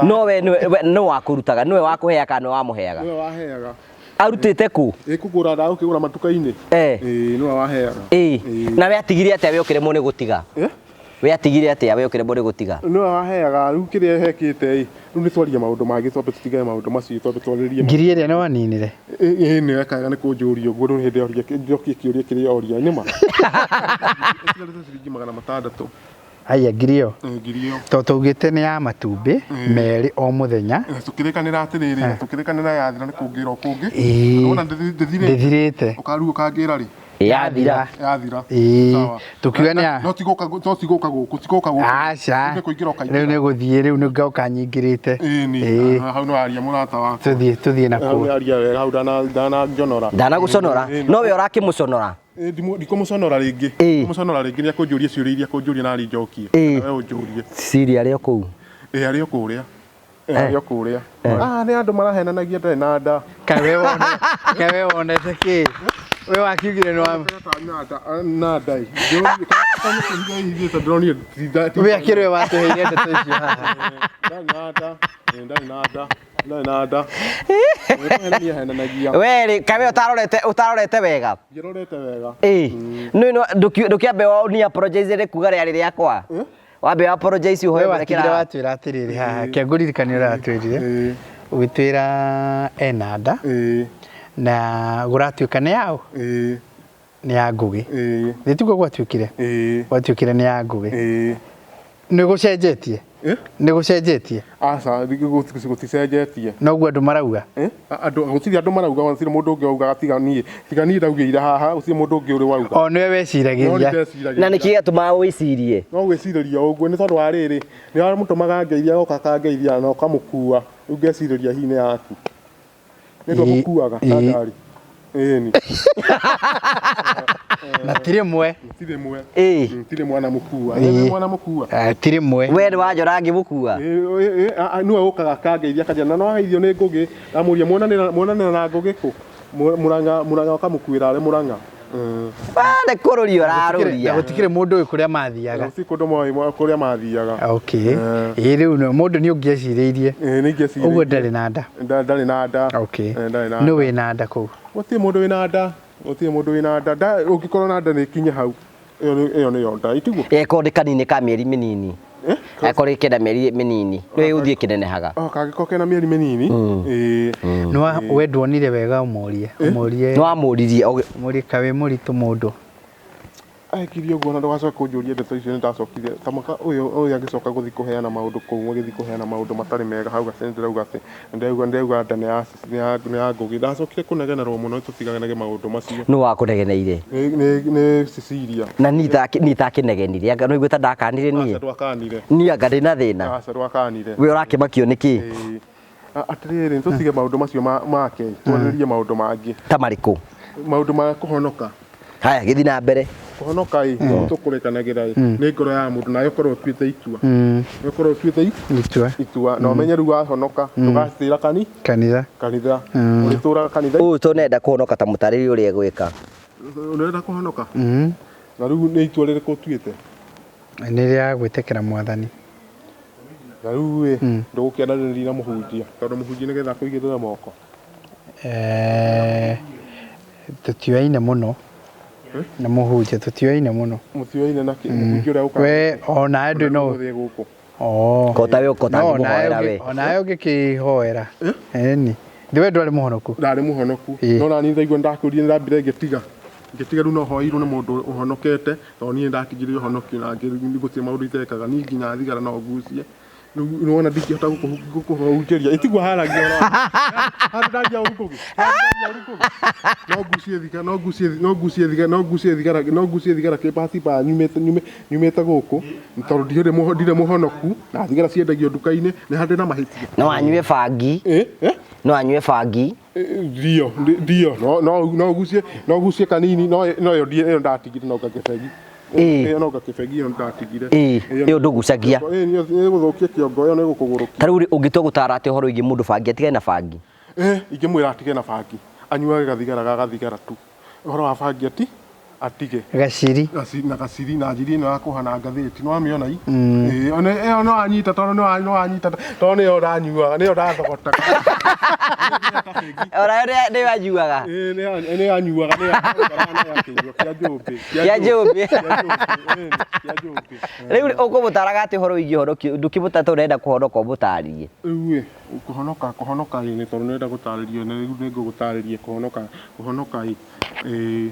No we nĩ wakũrutaga, nĩwe wakũheaga kana nĩwe wamũheaga? Nĩwe waheaga. Arutĩte kũ? Ĩ, kũgũra ndagũkĩgũra matuka-inĩ. Ĩĩ, nĩwe waheaga. Ĩĩ. Na we atigire atĩa we ũkĩremwo nĩ gũtiga? We atigire atia we ukiremwo ni gutiga? Nĩwe waheaga rĩu kĩrĩa hekĩte ĩ rĩu nĩ twarie maũndũ mangĩ twambe tũtigane maũndũ macio twambe twarĩrie. Ngiri ĩrĩa nĩ waninire. Ĩ nĩ wekaga nĩ kũnjũria ũguo rĩu hĩndĩ oria njokie kĩũria kĩrĩa oria nĩma ĩtigarĩte ciringi 600. Aya ngiri ĩyo. Ngiri ĩyo. To tũugĩte nĩ ya matumbĩ merĩ o mũthenya. Tũkĩrĩkanĩra atĩrĩrĩ, tũkĩrĩkanĩra yathira nĩ kũngĩra ũkũngĩ. Ĩĩ. Wona ndĩthirĩte. Ndĩthirĩte. Ũkaru ũkangĩra rĩ? Yathira. Yathira. Ĩĩ. Sawa. Tũkiuga nĩ ya No tigũka no tigũka gũkũ, tigũka gũkũ. Aca. Nĩ kũingĩra ũkaingĩra. Rĩu nĩ gũthiĩ rĩu nĩ ngoka nyingĩrĩte. Ĩni. Ĩĩ. Hau nĩ waria mũrata wakwa. Tũthiĩ tũthiĩ na Hau kũu. nĩ waria wega, hau ndananjonora. Ndanaguconora. No we ũrakĩmũconora. Ndikũmũconora rĩngĩ. Ĩĩ. Ndikũmũconora rĩngĩ nĩ akũnjũria ciũria iria akũnjũria na njokie. Ĩĩ. We ũnjũrie. Cecilia arĩ o kũu. Ĩĩ arĩ o kũrĩa. Ĩĩ arĩ o kũrĩa. Ah, nĩ andũ marahenanagia ndarĩ na nda. Kaĩ we wone kaĩ we wonete kĩ? We wakiugire nĩ wa Na nda. Ndĩronire we akĩrĩ we watũheire ndeto icio haha. Ndarĩ na nda. Ndarĩ na nda. Ndarĩ na nda. Nĩ ahenanagia. We rĩ kaĩ we ũtarorete ũtarorete wega? Ndiarorete wega. Ĩĩ. No no ndũkĩambe wa ni apologize rĩ kuga rĩarĩ rĩakwa. Wambe wa apologize We ũhoe watigire mũrekera. watwĩra atĩrĩrĩ haha kĩangũririkania ũrĩa watwĩrire. Ĩĩ. Ũgĩtwĩra ena nda Ĩĩ. na gũratuĩka nĩ yaũ Ĩĩ. nĩ ya Ngũgĩ. Ĩĩ. Thĩ tiguo gwatuĩkire? Ĩĩ. Gwatuĩkire nĩ ya Ngũgĩ. Ĩĩ. Nĩ gũcenjetie? Ĩ? Nĩ gũcenjetie? Aca gũticenjetie. Noguo andũ marauga? Andũ gũtirĩ andũ marauga gũtirĩ mũndũ ũngĩ waugaga tiga niĩ tiga niĩ ndaugĩire haha gũtirĩ mũndũ ũngĩ ũrĩ wauga. O nĩwe weciragĩria. Na nĩkĩ gĩatũmaga wĩcirie? No gwĩcirĩria ũguo nĩ tondũ wa rĩrĩ nĩ wamũtũmaga ngeithia agoka akangeithia na ũkamũkua rĩu ngecirĩria hihi nĩ yaku. Nĩ ndwamũkuaga na ngari. Ĩni. Na ti rĩmwe. Ti rĩmwe. Ĩĩ. Ti rĩmwe anamũkua. Nĩ mwana mũkua. Ti rĩmwe. We nĩ wanjora ngĩmũkua. Nĩwe ũkaga akangeithia akanjĩra na no wageithio nĩ Ngũgĩ ndamũria muonanĩra na Ngũgĩ kũ Mũrang'a Mũrang'a ũkamũkuĩra arĩ Mũrang'a. Nĩ kũrũria Na ũrarũria. gũtikĩrĩ mũndũ ũĩ kũrĩa mathiaga. Gũtirĩ kũndũ moĩ kũrĩa mathiaga. Okay. Ĩĩ rĩu no mũndũ nĩ ũngĩecirĩirie. Ĩĩ nĩ ingĩecirĩirie. Ũguo ndarĩ na nda. Ndarĩ na nda. Okay. Ndarĩ na Nũ nda. wĩna nda kũu? Gũtirĩ mũndũ wĩna nda. Gũtirĩ mũndũ wĩna nda. Nda ũngĩkorwo na nda nĩ ĩkinye hau. Ĩyo nĩyo nda. Ĩtiguo? Ĩkorwo nĩ kanini ka mĩeri mĩnini. Akorwo kena mĩeri mĩnini. Nĩ ũthiĩ kĩnenehaga. Oh, kangĩkorwo kena mĩeri mĩnini. Ĩĩ. Nĩ we nduonire wega ũmũrie. Ũmũrie. Nĩ wamũririe. Ũmũrie kaĩ wĩ mũritũ mũndũ. Ekire ũguo na ndũgacoke kũnjũria ndeto icio nĩ ndacokire ta mwaka ũyũ ũyũ agĩcoka gũthiĩ kũheana maũndũ kũu agĩthiĩ kũheana maũndũ matarĩ mega hau gacere ndĩrauga atĩ ndĩrauga ndĩrauga nda nĩ ya nĩ ya Ngũgĩ ndacokire kũnegenerwo mũno tũtiganage maũndũ macio. Nũ wakũnegeneire? Nĩ Cecilia. Na niĩ itakĩnegenire anga nĩ ta ndakanire niĩ. Aca ndwakanire. Niĩ anga ndĩ na thĩna. Aca ndwakanire. We ũrakĩmakio nĩ kĩ? Atĩrĩrĩ tũtige maũndũ macio make twarĩrĩrie maũndũ mangĩ. Ta marĩkũ? Maũndũ ma kũhonoka. Haya gĩthiĩ na mbere. Kũhonoka ĩ tũkũrekanagĩra ĩ nĩ ngoro ya mũndũ nawe ũkorwo ũtuĩte itua. Ũkorwo ũtuĩte itua. Itua na ũmenye rĩu wahonoka ndũgacĩra kanitha. Kanitha. Ũrĩtũraga kanitha. Ũyũ tũnenda kũhonoka ta mũtarĩrie ũrĩa egwĩka. Ũrenda kũhonoka? Na rĩu nĩ itua rĩrĩkũ ũtuĩte? Nĩ rĩa gwĩtĩkĩra mwathani. Na rĩu ĩ ndũgũkĩaranĩria na mũhunjia tondũ mũhunjia nĩgetha akũigĩrĩre moko. Tũtioaine mũno. Na mũhunjia tũtioaine mũno. Mũtioaine na kĩ mũhunjia ũrĩa ũkaga. We ona ndũ no. Gũthiĩ gũkũ. Oh. Kota we ũkota ngĩmũhoera we. Onawe ũngĩkĩhoera. Ĩni. Thĩ we ndwarĩ mũhonoku. Ndarĩ mũhonoku. No nani ndaigua ndakũrire ndambire ngĩtiga. Ngĩtiga rĩu no hoeirwo nĩ mũndũ ũhonokete tondũ niĩ ndatigire ũhonokio na gũtirĩ maũndũ itekaga niĩ nginya thigara no ngucie. Rĩu nĩwona ndingĩhota gũkũhunjĩria. Ĩtiguo haragia ũhoro. Handũ ndaria ũru Ngũgĩ. No ngucie thigara, no ngucie, no ngucie thigara, no ngucie thigara, no ngucie thigara kĩbati ba nyumĩte nyumĩte gũkũ tondũ ndirĩ mũhonoku na thigara ciendagio nduka-inĩ nĩ handĩ na mahĩtia. No anyue bangi. No anyue bangi. Ndio, ndio. No no ngucie, no ngucie kanini no no ĩyo ĩyo ndatigire no ngakĩbegi. Ĩyo no ngakĩbegi ĩyo ndatigire. Ĩyo ndũgucagia. Ĩyo nĩ gũthũkia kĩongo, ĩyo nĩ gũkũgũrũkia. Ta rĩu ũngĩtua gũtara atĩ ũhoro wĩgiĩ mũndũ bangi atigane na bangi. Ingĩmwĩra atige na bangi. Anyuage gathigara ga gathigara tu. Ũhoro wa bangi ati Atige. Gaciri. Na gaciri na njiri ĩno ya kũhana ngathĩti nĩwamĩona i. Ĩĩ, ona ĩyo no anyita tondũ no anyita tondũ nĩyo ndanyuaga, nĩyo ndathogotaga. Ona yo nĩ wanyuaga. Ĩĩ, nĩyo anyuaga, nĩyo akĩnyua kĩa njũmbĩ. Kĩa njũmbĩ. Kĩa njũmbĩ, kĩa njũmbĩ. Rĩu ũkũmũtaraga atĩ ũhoro wĩgiĩ ũhonokio, ndũkĩmũtara tondũ ũrenda kũhonoka ũmũtarĩrie. Rĩu ĩ, kũhonoka ĩ, nĩ tondũ nĩũrenda gũtarĩrio, na rĩu nĩngũgũtarĩria kũhonoka, kũhonoka ĩ, ĩĩ,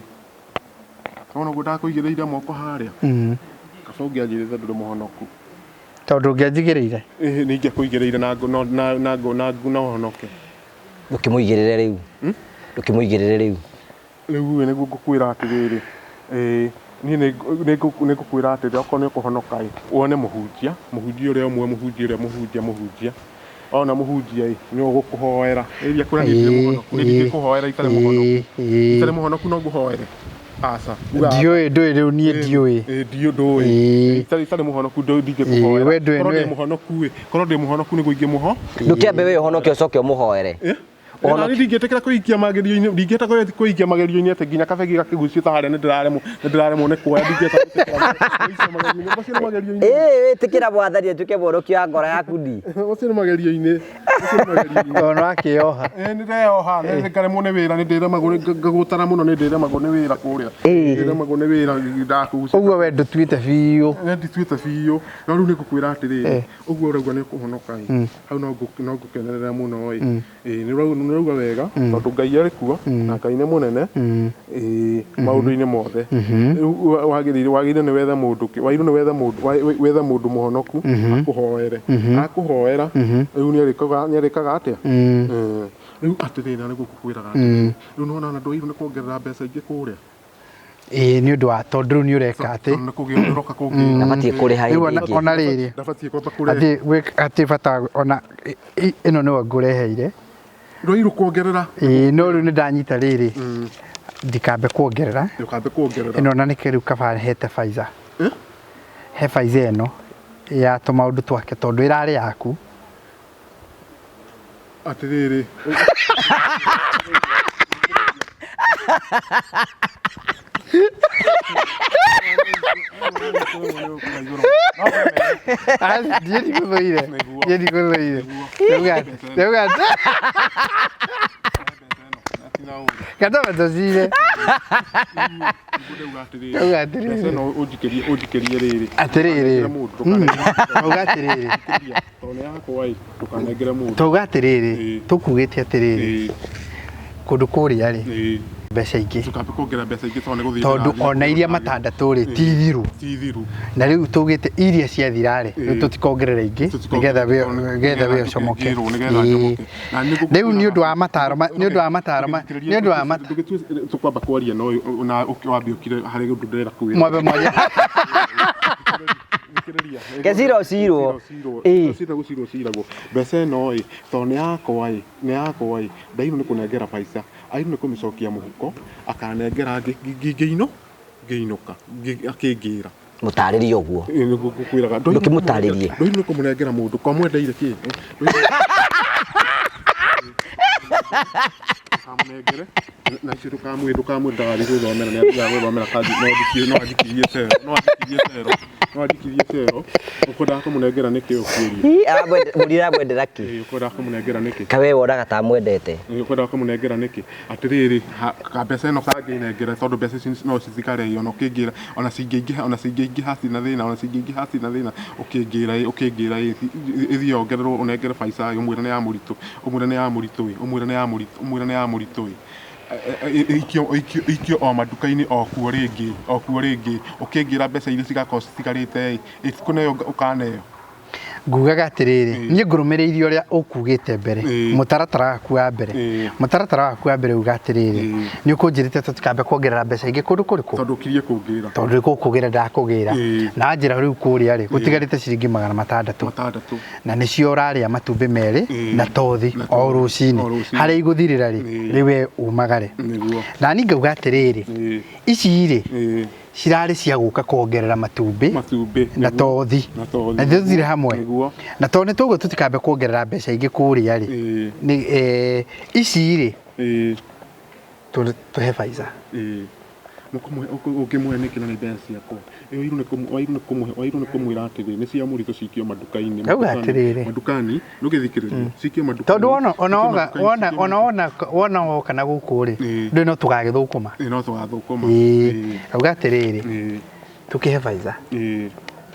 wona ũguo ndakũigĩrĩire moko harĩa, kaba ũngĩanjĩrĩte ndũrĩ mũhonoku. Tondũ ũngĩanjigĩrĩire? Ĩĩ, nĩ ingĩakũigĩrĩire na na na na na ũhonoke. Ndũkĩmũigĩrĩre rĩu. Ndũkĩmũigĩrĩre rĩu. Rĩu ĩ, nĩguo ngũkwĩra atĩrĩrĩ, ĩĩ, niĩ nĩngũkwĩra atĩrĩ, okorwo nĩ ũkũhonoka ĩ, wone mũhunjia, mũhunjia ũrĩa ũmwe, mũhunjia ũrĩa mũhunjia, mũhunjia. Ona mũhunjia ĩ, nĩwe ũgũkũhoera. Ĩria kũrĩa niĩ ndirĩ mũhonoku, niĩ ndingĩkũhoera itarĩ mũhonoku. Itarĩ mũhonoku no ngũhoere? Aca. Ndiũĩ, ndũĩ rĩu niĩ ndiũĩ. Ĩĩ, ndiũĩ, ndũĩ. Itarĩ mũhonoku ndingĩkũhoera. We ndũĩ, Korwo ndĩ mũhonoku ĩ, korwo ndĩ mũhonoku nĩguo ingĩmũho. Ndũkĩambe we ũhonoke ũcoke ũmũhoere. Ona niĩ ndingĩtĩkĩra kwĩikia magerio-inĩ, ndingĩhota kwĩikia magerio-inĩ atĩ nginya kabegi gakĩgucio ta harĩa nĩndĩraremwo, nĩndĩraremwo nĩ kuoya, ndingĩhota gwĩtĩkĩra kwĩikia magerio-inĩ. Macio nĩ magerio-inĩ. Ĩĩ, wĩtĩkĩra Mwathani atuĩke mũhonokia wa ngoro yaku ndi. Macio nĩ magerio-inĩ. Macio nĩ magerio-inĩ. Tondũ nĩwakĩoha. Ĩĩ, nĩndeyoha, nĩ ngaremwo nĩ wĩra, nĩndĩremagwo, ngagũtara mũno, nĩndĩremagwo nĩ wĩra kũrĩa. Nĩndĩremagwo nĩ wĩra ndakũgucia. Ũguo we ndũtuĩte biũ. Nĩ ndituĩte biũ. No rĩu nĩngũkwĩra atĩrĩrĩ, ũguo ũrauga nĩ ũkũhonoka ĩ, hau no ngũkenerera mũno ĩ. Ĩĩ, nĩ ũrauga wega, tondũ Ngai arĩ kuo, na Ngai nĩ mũnene, ĩĩ, maũndũ-inĩ mothe. Rĩu wagĩrĩire nĩ wethe mũndũ, wagĩrĩirwo nĩ wethe mũndũ, wethe mũndũ mũhonoku, akũhoere. Akũhoera, rĩu nĩarĩkaga atĩa? Rĩu atĩrĩrĩ, na nĩguo ngũkwĩraga atĩrĩrĩ, rĩu nĩwona ona ndwagĩrĩirwo nĩ kuongerera mbeca ingĩ kũrĩa? Ĩĩ, nĩ ũndũ wa tondũ rĩu nĩ ũreka atĩ. Nĩ kũgĩa ũroka kũngĩra. Ndabatiĩ kũrĩha Rĩu hĩndĩ ĩngĩ. ona rĩrĩ. Ndabatiĩ kwamba kũrĩha. Atĩ atĩ bata ona ĩno nĩwe ngũreheire. Ndwagĩrĩirwo kuongerera. Ĩĩ, no rĩu nĩ ndanyita rĩrĩ. Ndikambe kuongerera. Ndũkambe kuongerera. Ĩno na nĩkĩo rĩu kaba hete Pfizer. He Pfizer ĩno ya tũmaũndũ twake tondũ ĩrarĩ yaku. Atĩrĩrĩ. Ndiĩ ndikũthũire. Ndiĩ ndikũthũire. Ndauga Gatoma tũcire. Ndauga atĩrĩrĩ. Ũnjikĩrie rĩrĩ. Atĩrĩrĩ. Ndauga atĩrĩrĩ. Tondũ nĩ yakwa ĩ, ndũkanengere mũndũ. Tauga atĩrĩrĩ, tũkugĩte atĩrĩrĩ, kũndũ kũrĩa rĩ, mbeca ingĩ. Ndũkambe kuongerera mbeca ingĩ tondũ nĩ gũthiĩ Tondũ ona iria matandatũ rĩ, ti thiru. Ti thiru. Na rĩu tugĩte iria ciathira rĩ, rĩu tũtikongerera ingĩ, nĩgetha we ũcomoke. Rĩu nĩ ũndũ wa mataro, nĩ ũndũ wa mataro, nĩ ũndũ wa mataro. Tũkwamba kwaria na ũyũ, na wambe ũkire harĩ ũndũ ndĩrenda kwĩra. Mwambe mwarie. Kecira ũcirwo. Cira gũcirwo ciragwo. Mbeca ĩno ĩ, tondũ nĩ yakwa ĩ, nĩ yakwa ĩ, ndairwo nĩ kũnengera Pfizer, agĩrĩirwo nĩ kũmĩcokia mũhuko, akanengera ngĩino, ngĩinũka, akĩngĩra. Mũtarĩrie ũguo. Ĩĩ, nĩguo ngũkwĩraga. Ndũkĩmũtarĩrie. Ndwagĩrĩirwo nĩ kũmũnengera mũndũ, kwa mwendeire kĩ? Ndũkamũnengere, na icio ndũkamwĩre, ndũkamwĩre ndagathiĩ gwĩthomera, nĩ athiaga gwĩthomera kanji, no anjikirie cero, no anjikirie cero, no anjikirie cero. Ũkwendaga kũmũnengera nĩkĩ ũkĩũria? Mũrire amwendera kĩ? Ĩĩ, ũkwendaga kũmũnengera nĩkĩ? Kawe wonaga ta amwendete. Ĩĩ, ũkwendaga kũmũnengera nĩkĩ? Atĩrĩrĩ, ka mbeca ĩno kangĩnengera tondũ mbeca ici no cithikare ĩ, ona ũkĩngĩra, ona cingĩingĩha, ona cingĩingĩha citina thĩna, ona cingĩingĩha citina thĩna, ũkĩngĩra ĩ, ũkĩngĩra ĩ, ĩthiĩ yongererwo ũnengere Pfizer ĩ, ũmwĩre nĩ ya mũritũ, ũmwĩre nĩ ya mũritũ ĩ, ũmwĩre nĩ ya mũritũ, ũmwĩre nĩ ya mũritũ ĩ. Ikio o maduka-inĩ o kuo rĩngĩ, o kuo rĩngĩ, ũkĩngĩra mbeca iria cigakorwo citigarĩte ĩ, ĩtikũneo ũkaneo. Ngugaga atĩrĩrĩ, niĩ ngũrũmĩrĩire ũrĩa ũkugĩte mbere, mũtaratara waku wa mbere. Mũtaratara waku wa mbere uga atĩrĩrĩ, nĩ ũkũnjĩrĩte tũtikambe kuongerera mbeca ingĩ kũndũ kũrĩkũ? Tondũ ũkirie kũngĩra. Tondũ gũkũgĩra ndakũgĩra. Na wanjĩra rĩu kũrĩa rĩ, gũtigarĩte ciringi magana matandatũ. Matandatũ. Na nĩcio ũrarĩa matumbĩ merĩ na tothi o rũcinĩ. Harĩa igũthirĩra rĩ, rĩu we umagare. Nĩguo. Na niĩ ngauga atĩrĩrĩ, ici rĩ, cirarĩ cia gũka kuongerera matumbĩ matumbĩ na tothi na tothi na tũthire hamwe nĩguo na tondũ nĩ tũguo tũtikambe kuongerera mbeca ingĩ kũrĩa rĩ nĩ ici rĩ tũhe Pfizer. Mũkũmũhe ũngĩmũhe nĩkĩ na nĩ mbeca ciakwa? Wagĩrĩirwo nĩ wagĩrĩirwo nĩ kũmũhe wagĩrĩirwo nĩ kũmwĩra atĩrĩ, nĩ cia mũritũ cikio manduka-inĩ. Ndauga atĩrĩrĩ. Mandukani, ndũgĩthikĩrĩria. Cikio mandukani. Tondũ wona ona cikio woga mandukani, wona cikio ona wona wona woka na gũkũ rĩ, Ĩĩ. ndũĩ no tũgagĩthũkũma. Ĩĩ, no tũgathũkũma. Ĩĩ. Ĩĩ. Ndauga atĩrĩrĩ, Ĩĩ. tũkĩhe Faiza Ĩĩ.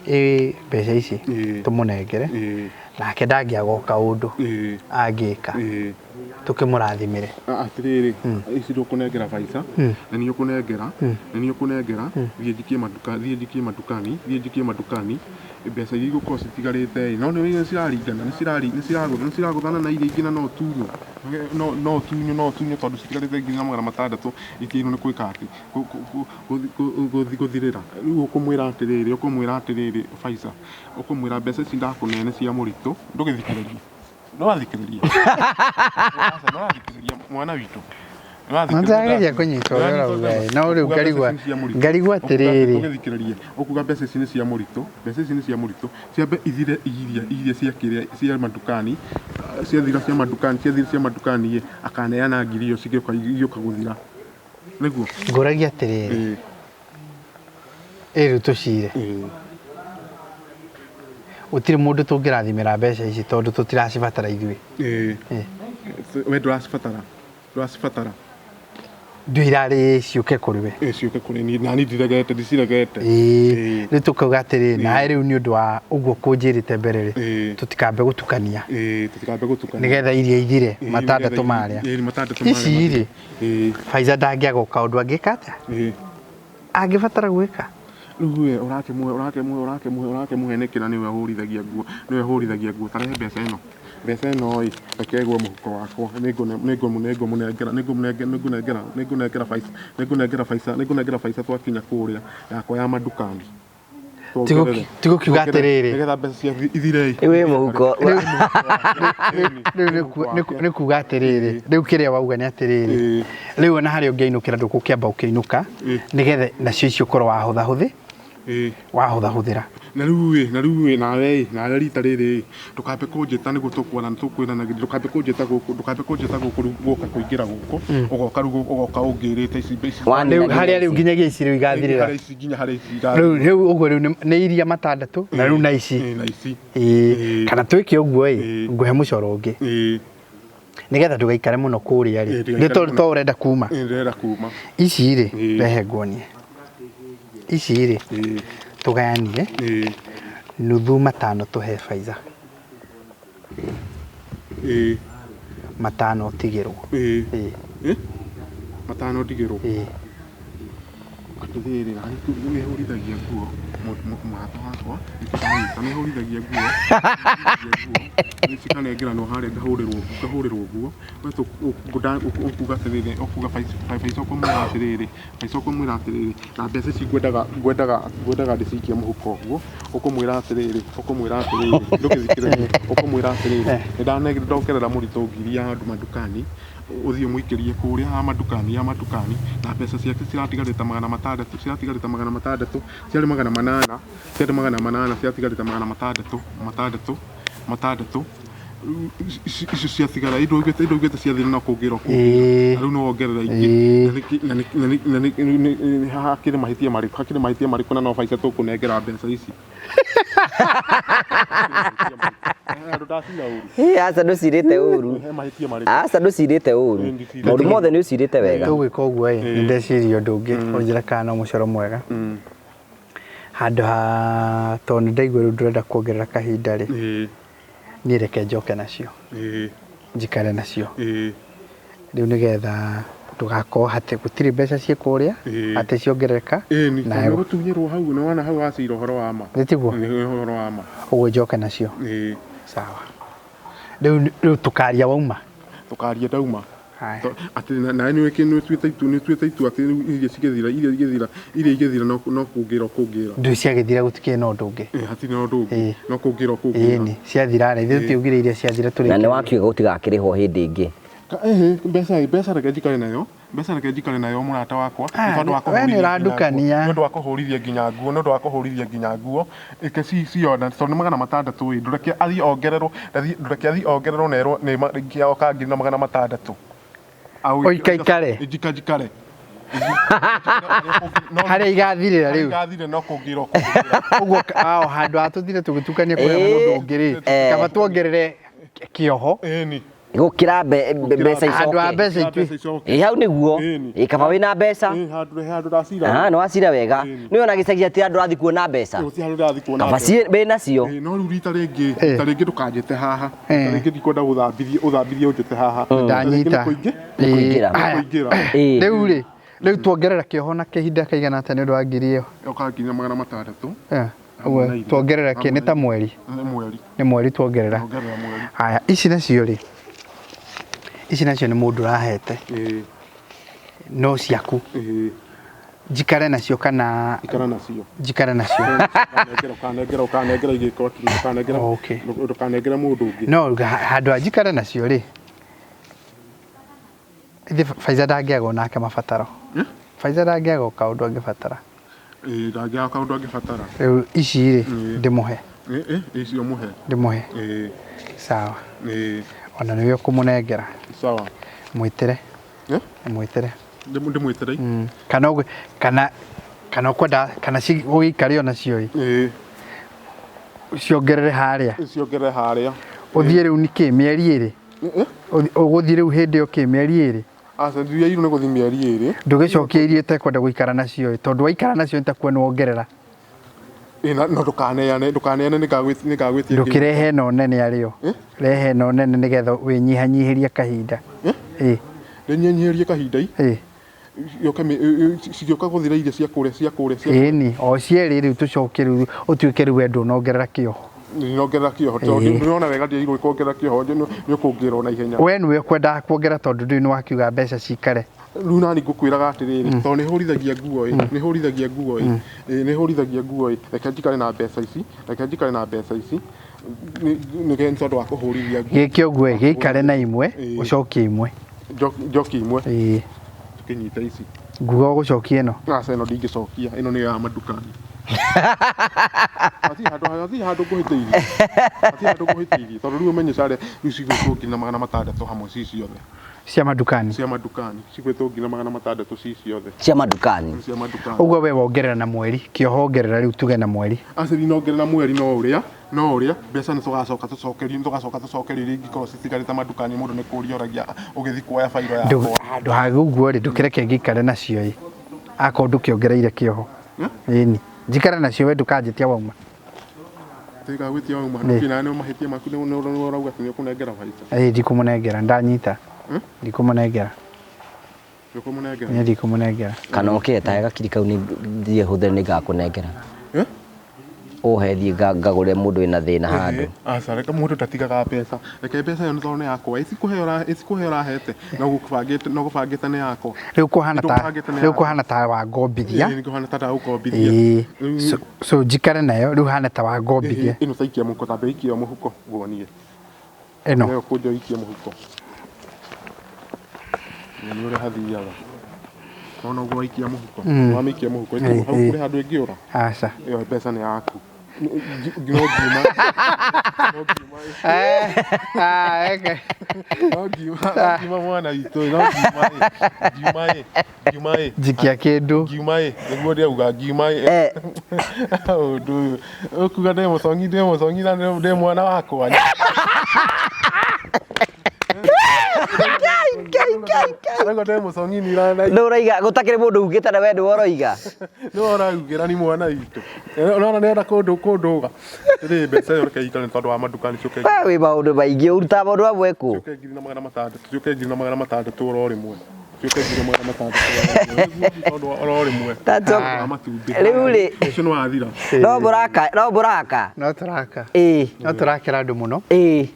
ĩ mbeca ici Ĩĩ. tũmũnengere Ĩĩ. nake ndangĩaga o kaũndũ Ĩĩ. angĩka Ĩĩ. tũkĩmũrathimĩre. Atĩrĩrĩ, ici ndũkũnengera Faiza, na niĩ ũkũnengera, na niĩ ũkũnengera, thiĩ njikie matuka, thiĩ njikie matukani, thiĩ njikie matukani, mbeca iria igũkorwo citigarĩte ĩ, no nĩ ciraringana, nĩ cirari, nĩ ciragũthana, nĩ ciragũthana na iria ingĩ na no ũtunywo, no no ũtunywo, no ũtunywo tondũ citigarĩte nginya 600 itiagĩrĩirwo nĩ gwĩka atĩ, gũthirĩra. Rĩu ũkũmwĩra atĩrĩrĩ, ũkũmwĩra atĩrĩrĩ Faiza, ũkũmwĩra mbeca ici ndakũne nĩ cia mũritũ, ndũgĩthikĩrĩrie. Nĩwathikĩrĩria? Nĩwathikĩrĩria mwana witũ? Nĩndĩrageria kũnyita ũrĩa ũrauga ĩ, no rĩu ngarigwo ngarigwo atĩrĩrĩ. Ũgĩthikĩrĩrie, ũkuga mbeca ici nĩ cia mũritũ, mbeca ici nĩ cia mũritũ, ciambe ithire iria iria cia kĩrĩa cia mandukani, ciathira cia mandukani, ciathira cia mandukani ĩ, akaneana ngiri ĩyo cigĩũka igĩũka gũthira. Nĩguo? Ngũragia atĩrĩrĩ, Ĩĩ. ĩ rĩu tũcire. Ĩĩ. Gũtirĩ mũndũ tũngĩrathimĩra mbeca ici tondũ tũtiracibatara ithuĩ. Ĩĩ. Ĩĩ. We ndũracibatara? Ndũracibatara? Ndũ irarĩ ciũke kũrĩ we. Ĩĩ ciũke kũrĩ niĩ, nani ndiregete, ndiciregete. Ĩĩ. Rĩu tũkauga atĩrĩrĩ, nawe rĩu nĩ ũndũ wa ũguo kũnjĩrĩte mbere rĩ, Ĩĩ. tũtikambe gũtukania. Ĩĩ, tũtikambe gũtukania. Nĩgetha iria ithire, Ĩĩ, matandatũ nĩgetha marĩa. Ĩĩ, matandatũ marĩa. Ici rĩ, Ĩĩ. Faiza ndangĩaga o kaũndũ angĩka atĩa? Ĩĩ. Angĩbatara gwĩka. Rĩu we ũrakĩmũhe ũrakĩmũhe ũrakĩmũhe ũrakĩmũhe nĩkĩ na nĩwe ũhũrithagia nguo nĩwe ũhũrithagia nguo ta rehe mbeca ĩno mbeca ĩno ĩ reke ĩgwe mũhuko wakwa nĩngũmũnengera nĩngũmũnengera nĩngũnengera Faiza nĩngũnengera Faiza nĩngũnengera Faiza twakinya kũrĩa yakwa ya mandukani. Tigũkiuga atĩrĩrĩ. Nĩgetha mbeca cia ithire ĩ. Wĩ mũhuko. Rĩu nĩ kuga atĩrĩrĩ, rĩu kĩrĩa wauga nĩ atĩrĩrĩ, rĩu ona harĩa ũngĩainũkĩra ndũgũkĩamba ũkĩinũka, nĩgetha nacio icio ũkorwo wahũthahũthĩ, wahũthahũthĩra. Na rĩu ĩ, na rĩu ĩ, nawe ĩ, nawe rita rĩrĩ ĩ, ndũkambe kũnjĩta nĩguo tũkuona tũkwĩrana, ndũkambe kũnjĩta gũkũ, ndũkambe kũnjĩta gũkũ rĩu gũka kũingĩra gũkũ, ũgoka rĩu ũgoka ũngĩrĩte ici ici. Rĩu harĩa rĩu nginyagia ici rĩu igathirĩra. Harĩa ici nginya harĩa ici Rĩu igathirĩra. rĩu ũguo rĩu nĩ iria matandatũ na rĩu na ici. Ĩ, na ici. Ĩĩ, kana twĩke ũguo ĩ, Ĩĩ. ngũhe mũcoro ũngĩ. Ĩĩ. Nĩgetha ndũgaikare mũno kũrĩa rĩ. Ĩĩ, ndũgaikare Nĩ tondũ mũno. to ũrenda kuma. Ĩĩ, ndĩrenda kuma. Ici rĩ, Ĩĩ. rehe nguonie. Ici rĩ, Ĩĩ. tũgayanie Ĩĩ. nuthu matano tũhe Faiza. Ĩĩ. Matano ũtigĩrwo. Ĩĩ. Ĩĩ. Ĩ? Matano ndigĩrwo. Ĩĩ. Atĩrĩrĩ, nĩ hũrithagia nguo mũrata wakwa, nĩ hũrithagia nguo, cikanengeranwo harĩa ngahũrĩrwo ngahũrĩrwo nguo, ũkuga atĩrĩrĩ, ũkuga Faiza ũkũmwĩra atĩrĩrĩ, Faiza ũkũmwĩra atĩrĩrĩ, na mbeca ici ngwendaga ngwendaga ngwendaga ndĩcikie mũhuko ũguo, ũkũmwĩra atĩrĩrĩ, ũkũmwĩra atĩrĩrĩ, ndũgĩthikĩrĩrie, ũkũmwĩra atĩrĩrĩ, nĩ ndongerera mũritũ ngiri ya handũ mandukani, Ũthiĩ ũmũikĩrie kũrĩa ha matukani ya matukani na mbeca ciake ciratigarĩte 600 ciratigarĩte 600 ciarĩ 800 ciarĩ 800 ciratigarĩte 600 matandatũ matandatũ icio ciatigara indo augĩte indo augĩte ciathira no kũngĩra ũkũngĩra na rĩu no wongerera ingĩ na nĩ na nĩ na nĩ hakĩrĩ mahĩtia marĩkũ hakĩrĩ mahĩtia marĩkũ na no Faiza tũkũnengera mbeca ici. Ĩ, aca ndũcirĩte ũru aca ndũcirĩte ũru maũndũ mothe nĩ ũcirĩte wega Tũgwĩka ũguo ĩ, nĩ ndeciria ũndũ ũngĩ ũnjĩra kana no mũcoro mwega. Handũ ha tondũ nĩ ndaigua rĩu ndũrenda kuongerera kahinda rĩ, niĩ reke njoke nacio. Njikare nacio. Rĩu nĩgetha ndũgakorwo atĩ gũtirĩ mbeca ciĩ kũrĩa, atĩ ciongerereka. Ĩni, tondũ nĩ ũgũtunyĩrwo hau, nĩ wona hau wacira ũhoro wa ma. Nĩ tiguo? Nĩ ũhoro wa ma. Ũguo njoke nacio. Ĩĩ. Sawa. Rĩu rĩu tũkaria wauma. Tũkaria ndauma. Haya. Atĩ nawe nĩ nĩ ũtuĩte itua nĩ ũtuĩte itua atĩ rĩu irio cigĩthira irio igĩthira irio igĩthira no no kũngĩra ũkũngĩra. Ndũĩ ciagĩthira gũtikĩrĩ na ũndũ ũngĩ. Ĩĩ hatirĩ na ũndũ ũngĩ. Ĩĩ. No kũngĩra ũkũngĩra. Ĩni, ciathira rĩ, ithuĩ tũtiaugire iria ciathira tũrĩkie. Na nĩ wakiuga gũtigakĩrĩhwo hĩndĩ ĩngĩ. Ĩhĩ, mbeca mbeca reke njikare nayo, mbeca reke njikare nayo mũrata wakwa, Ah, nĩ tondũ wa we nĩ kũhũrithia nginya nguo, ũrandukania. nĩ ũndũ wa kũhũrithia nginya nguo, nĩ ũndũ wa kũhũrithia nginya nguo, reke ciona tondũ nĩ 600 ĩ, ndũreke athiĩ ongererwo, ndũreke athiĩ ongererwo na erwo nĩ oka 1,600. Ũikaikare. Njika njikare. Harĩa igathirĩra rĩu. Igathire no kũngĩra kũngĩra. Ũguo ao handũ ha tũthire tũgĩtukania kũrĩa Ĩĩ. mũndũ ũngĩ rĩ, Eh. kaba tuongerere kĩoho. Ĩni. Gũkĩra mbeca Handũ ha icoke. mbeca itue. Mbeca icoke. Ĩ hau nĩguo. Ĩni. Ĩ kaba wĩna mbeca. Ĩ handũ handũ ndacira. Ah, nĩ wacira wega. Ĩni. Nĩ wona gĩcagi atĩ andũ athiĩ kuona mbeca. Gũtirĩ handũ ndathi kuona. Kaba mbeca. wĩnacio. Ĩ, no rĩu rita rĩngĩ Eh. rita rĩngĩ ndũkanjĩte haha. Eh. Rita rĩngĩ ndikwenda gũthambithie ũthambithie ũnjĩte haha. Rita rĩngĩ Ndanyita. nĩ kũingĩ. Ĩĩ. Kũingĩra. Aya. Kũingĩra. Ĩ. Rĩu rĩ, rĩu tuongerera kĩoho na kĩhinda kaigana atĩa nĩ ũndũ wa ngiri ĩyo? Yoka nginya 600. Eh, Hamwe ũguo na irio. tuongerera kĩ Hamwe nĩ ta na mweri. Nĩ mweri. Nĩ mweri tuongerera. Ongerera mweri. Haya, ici nacio rĩ, ici nacio nĩ mũndũ ũrahete Ĩ. no ciaku Ĩ. njikare nacio kana Ikara nacio. njikare nacio. Ũkanengera ũkanengera ũkanengera igĩko ũkanengera Okay. ndũkanengere mũndũ ũngĩ. No handũ ha njikare nacio rĩ, ithe Faiza ndangĩaga onake mabataro. Faiza ndangĩaga o kaũndũ angĩbatara. Ĩ ndangĩaga kaũndũ angĩbatara. Rĩu ici rĩ, Mm. ndĩmũhe, Ĩ ĩ icio mũhe. ndĩmũhe. Ĩ Sawa. ĩ Ona nĩwe ũkũmũnengera. sawa. Mwĩtĩre, Eh? mwĩtĩre. Ndĩmwĩtĩre. Mm. Kana kana kana ũkwenda kana ũgĩikare onacio ĩ, Ĩ ciongerere harĩa. ciongerere harĩa. Ũthiĩ rĩu nĩ kĩ mĩeri ĩrĩ? Ĩ Ũgũthiĩ rĩu hĩndĩ ĩyo kĩ mĩeri ĩrĩ? aca ndiria iru nĩ gũthiĩ mĩeri ĩrĩ. Ndũgĩcokie iria ũtekwenda gũikara nacio ĩ, tondũ waikara nacio nĩ ta kuo nĩwongerera. Ĩ na no ndũkaneane ndũkaneane nĩngagwĩtia. Ndũkĩrehe ĩno nene arĩo. Eh? Rehe ĩno nene nĩgetha wĩnyihanyihĩrie kahinda. Eh? Ĩ, Ndĩnyihanyihĩrie kahinda i. ĩ. Yoke cigĩũka gũthira irio cia kũrĩa cia kũrĩa cia Ĩni, o cierĩ rĩu tũcokie rĩu ũtuĩke rĩu we ndũnongerera kĩoho. ndinongerera kĩoho tondũ ndĩrona wega ndiagĩrĩirwo kuongerera kĩoho nĩ ũkũngĩra ona ihenya. We nĩwe ũkwendaga kuongerera tondũ ndũĩ nĩwakiuga mbeca cikare. Rĩu nani ngũkwĩraga atĩrĩrĩ tondũ nĩ hũrithagia nguo ĩ nĩ hũrithagia nguo ĩ ĩ nĩ hũrithagia nguo ĩ reke njikare na mbeca ici reke njikare na mbeca ici nĩ tondũ wa kũhũrithia nguo. Gĩke ũguo ĩ, gĩikare na imwe, Ĩ. ũcokie imwe. Njoki imwe Ĩ, tũkĩnyita ici. nguga ũgũcokia ĩno. Aca ĩno ndingĩcokia ĩno nĩyo ya mandukani. Hatirĩ handũ hatirĩ handũ ngũhĩtĩirie. Hatirĩ handũ ngũhĩtĩirie tondũ rĩu ũmenye care rĩu cigwĩtwo 600,000 hamwe ci ciothe. Cia mandukani. Cia mandukani cigwĩtwo 600,000 ci ciothe. Cia mandukani. Cia mandukani. Ũguo we wongerera na mweri, kĩoho ongerera rĩu tuge na mweri. Aca ndinongerera mweri no ũrĩa no ũrĩa mbeca nĩ tũgacoka tũcokerio nĩ tũgacoka tũcokerio iria ingĩkorwo citigarĩte mandukani mũndũ nĩ kũria oragia ũgĩthiĩ kuoya bairo yakwa. Handũ ha ũguo rĩ, ndũkĩreke ngĩikare nacio ĩ. Akorwo ndũkĩongereire kĩoho. Ĩni. Njikare nacio we ndũkanjĩtia wauma. Tigagwĩtia wauma ndũkĩna nĩ mahĩtia maku nĩ ũrauga atĩ nĩ ũkũnengera baita. Ĩ ndikũmũnengera, ndanyita. Ndikũmũnengera. Ndũkũmũnengera. Niĩ ndikũmũnengera. Kana ũkĩetahe gakiri kau nĩ thiĩ hũthĩre nĩ ngakũnengera. Eh? Ũhe thiĩ ngagũrĩre mũndũ wĩna thĩna handũ. Aca reke mũndũ ndatigaga mbeca reke mbeca ĩyo nĩ tondũ nĩ yakwa ĩcikũhe ũrahete no gũbangĩte no gũbangĩte nĩ yakwa. Rĩu kũhana ta Ndũkũbangĩte nĩ rĩu yakwa. kũhana ta wangombithia. Ĩĩ, nĩkũhana ta ndagũkombithia. Ĩĩ. So, so njikare nayo rĩu hana ta wangombithia. Ĩno ta ikia mũhuko tambe ikia mũhuko nguonie. Ĩno. Ĩyo kũnja ikie mũhuko. Nĩ ũrĩa hathiaga. Wona ũguo waikia mũhuko. Wamĩikia mũhuko hau kũrĩ handũ ĩngĩũra. Aca. Ĩyo mbeca nĩ yaku. No ngiuma. No ngiuma. Ah, eke. No ngiuma no ngiuma mwana witũ no ngiuma ĩ. Ngiuma ĩ. Ngiuma ĩ. Njikia kĩndũ. Ngiuma ĩ. Nĩguo ndĩrauga ngiuma ĩ. Eh, Ũndũ ũyũ. Ũkuga ndĩ mũcongi ndĩ mũcongi na ndĩ mwana wakwa. Arauga ndĩ mũcongi ni na nĩ ũroiga gũtakĩrĩ mũndũ ugĩte na we nĩwe ũroiga. nĩ ũraugĩra ni mwana witũ. Ũrona nĩ enda kũndũ kũndũga. Rĩ mbeca ĩyo reke ikare nĩ tondũ wa mandukani ciũke We wĩ maũndũ maingĩ ũrutaga maũndũ mamwe kũ? ciũke 600,000 ciũke 600,000 oro rĩmwe. Ciũke 600,000 oro rĩmwe. Tondũ wa oro rĩmwe. That's okay. Wa matumbĩ. Rĩu rĩ Ũcio nĩ wathira. no mũraka no mũraka. No tũraka. Ĩ No tũrakĩra andũ mũno. ĩ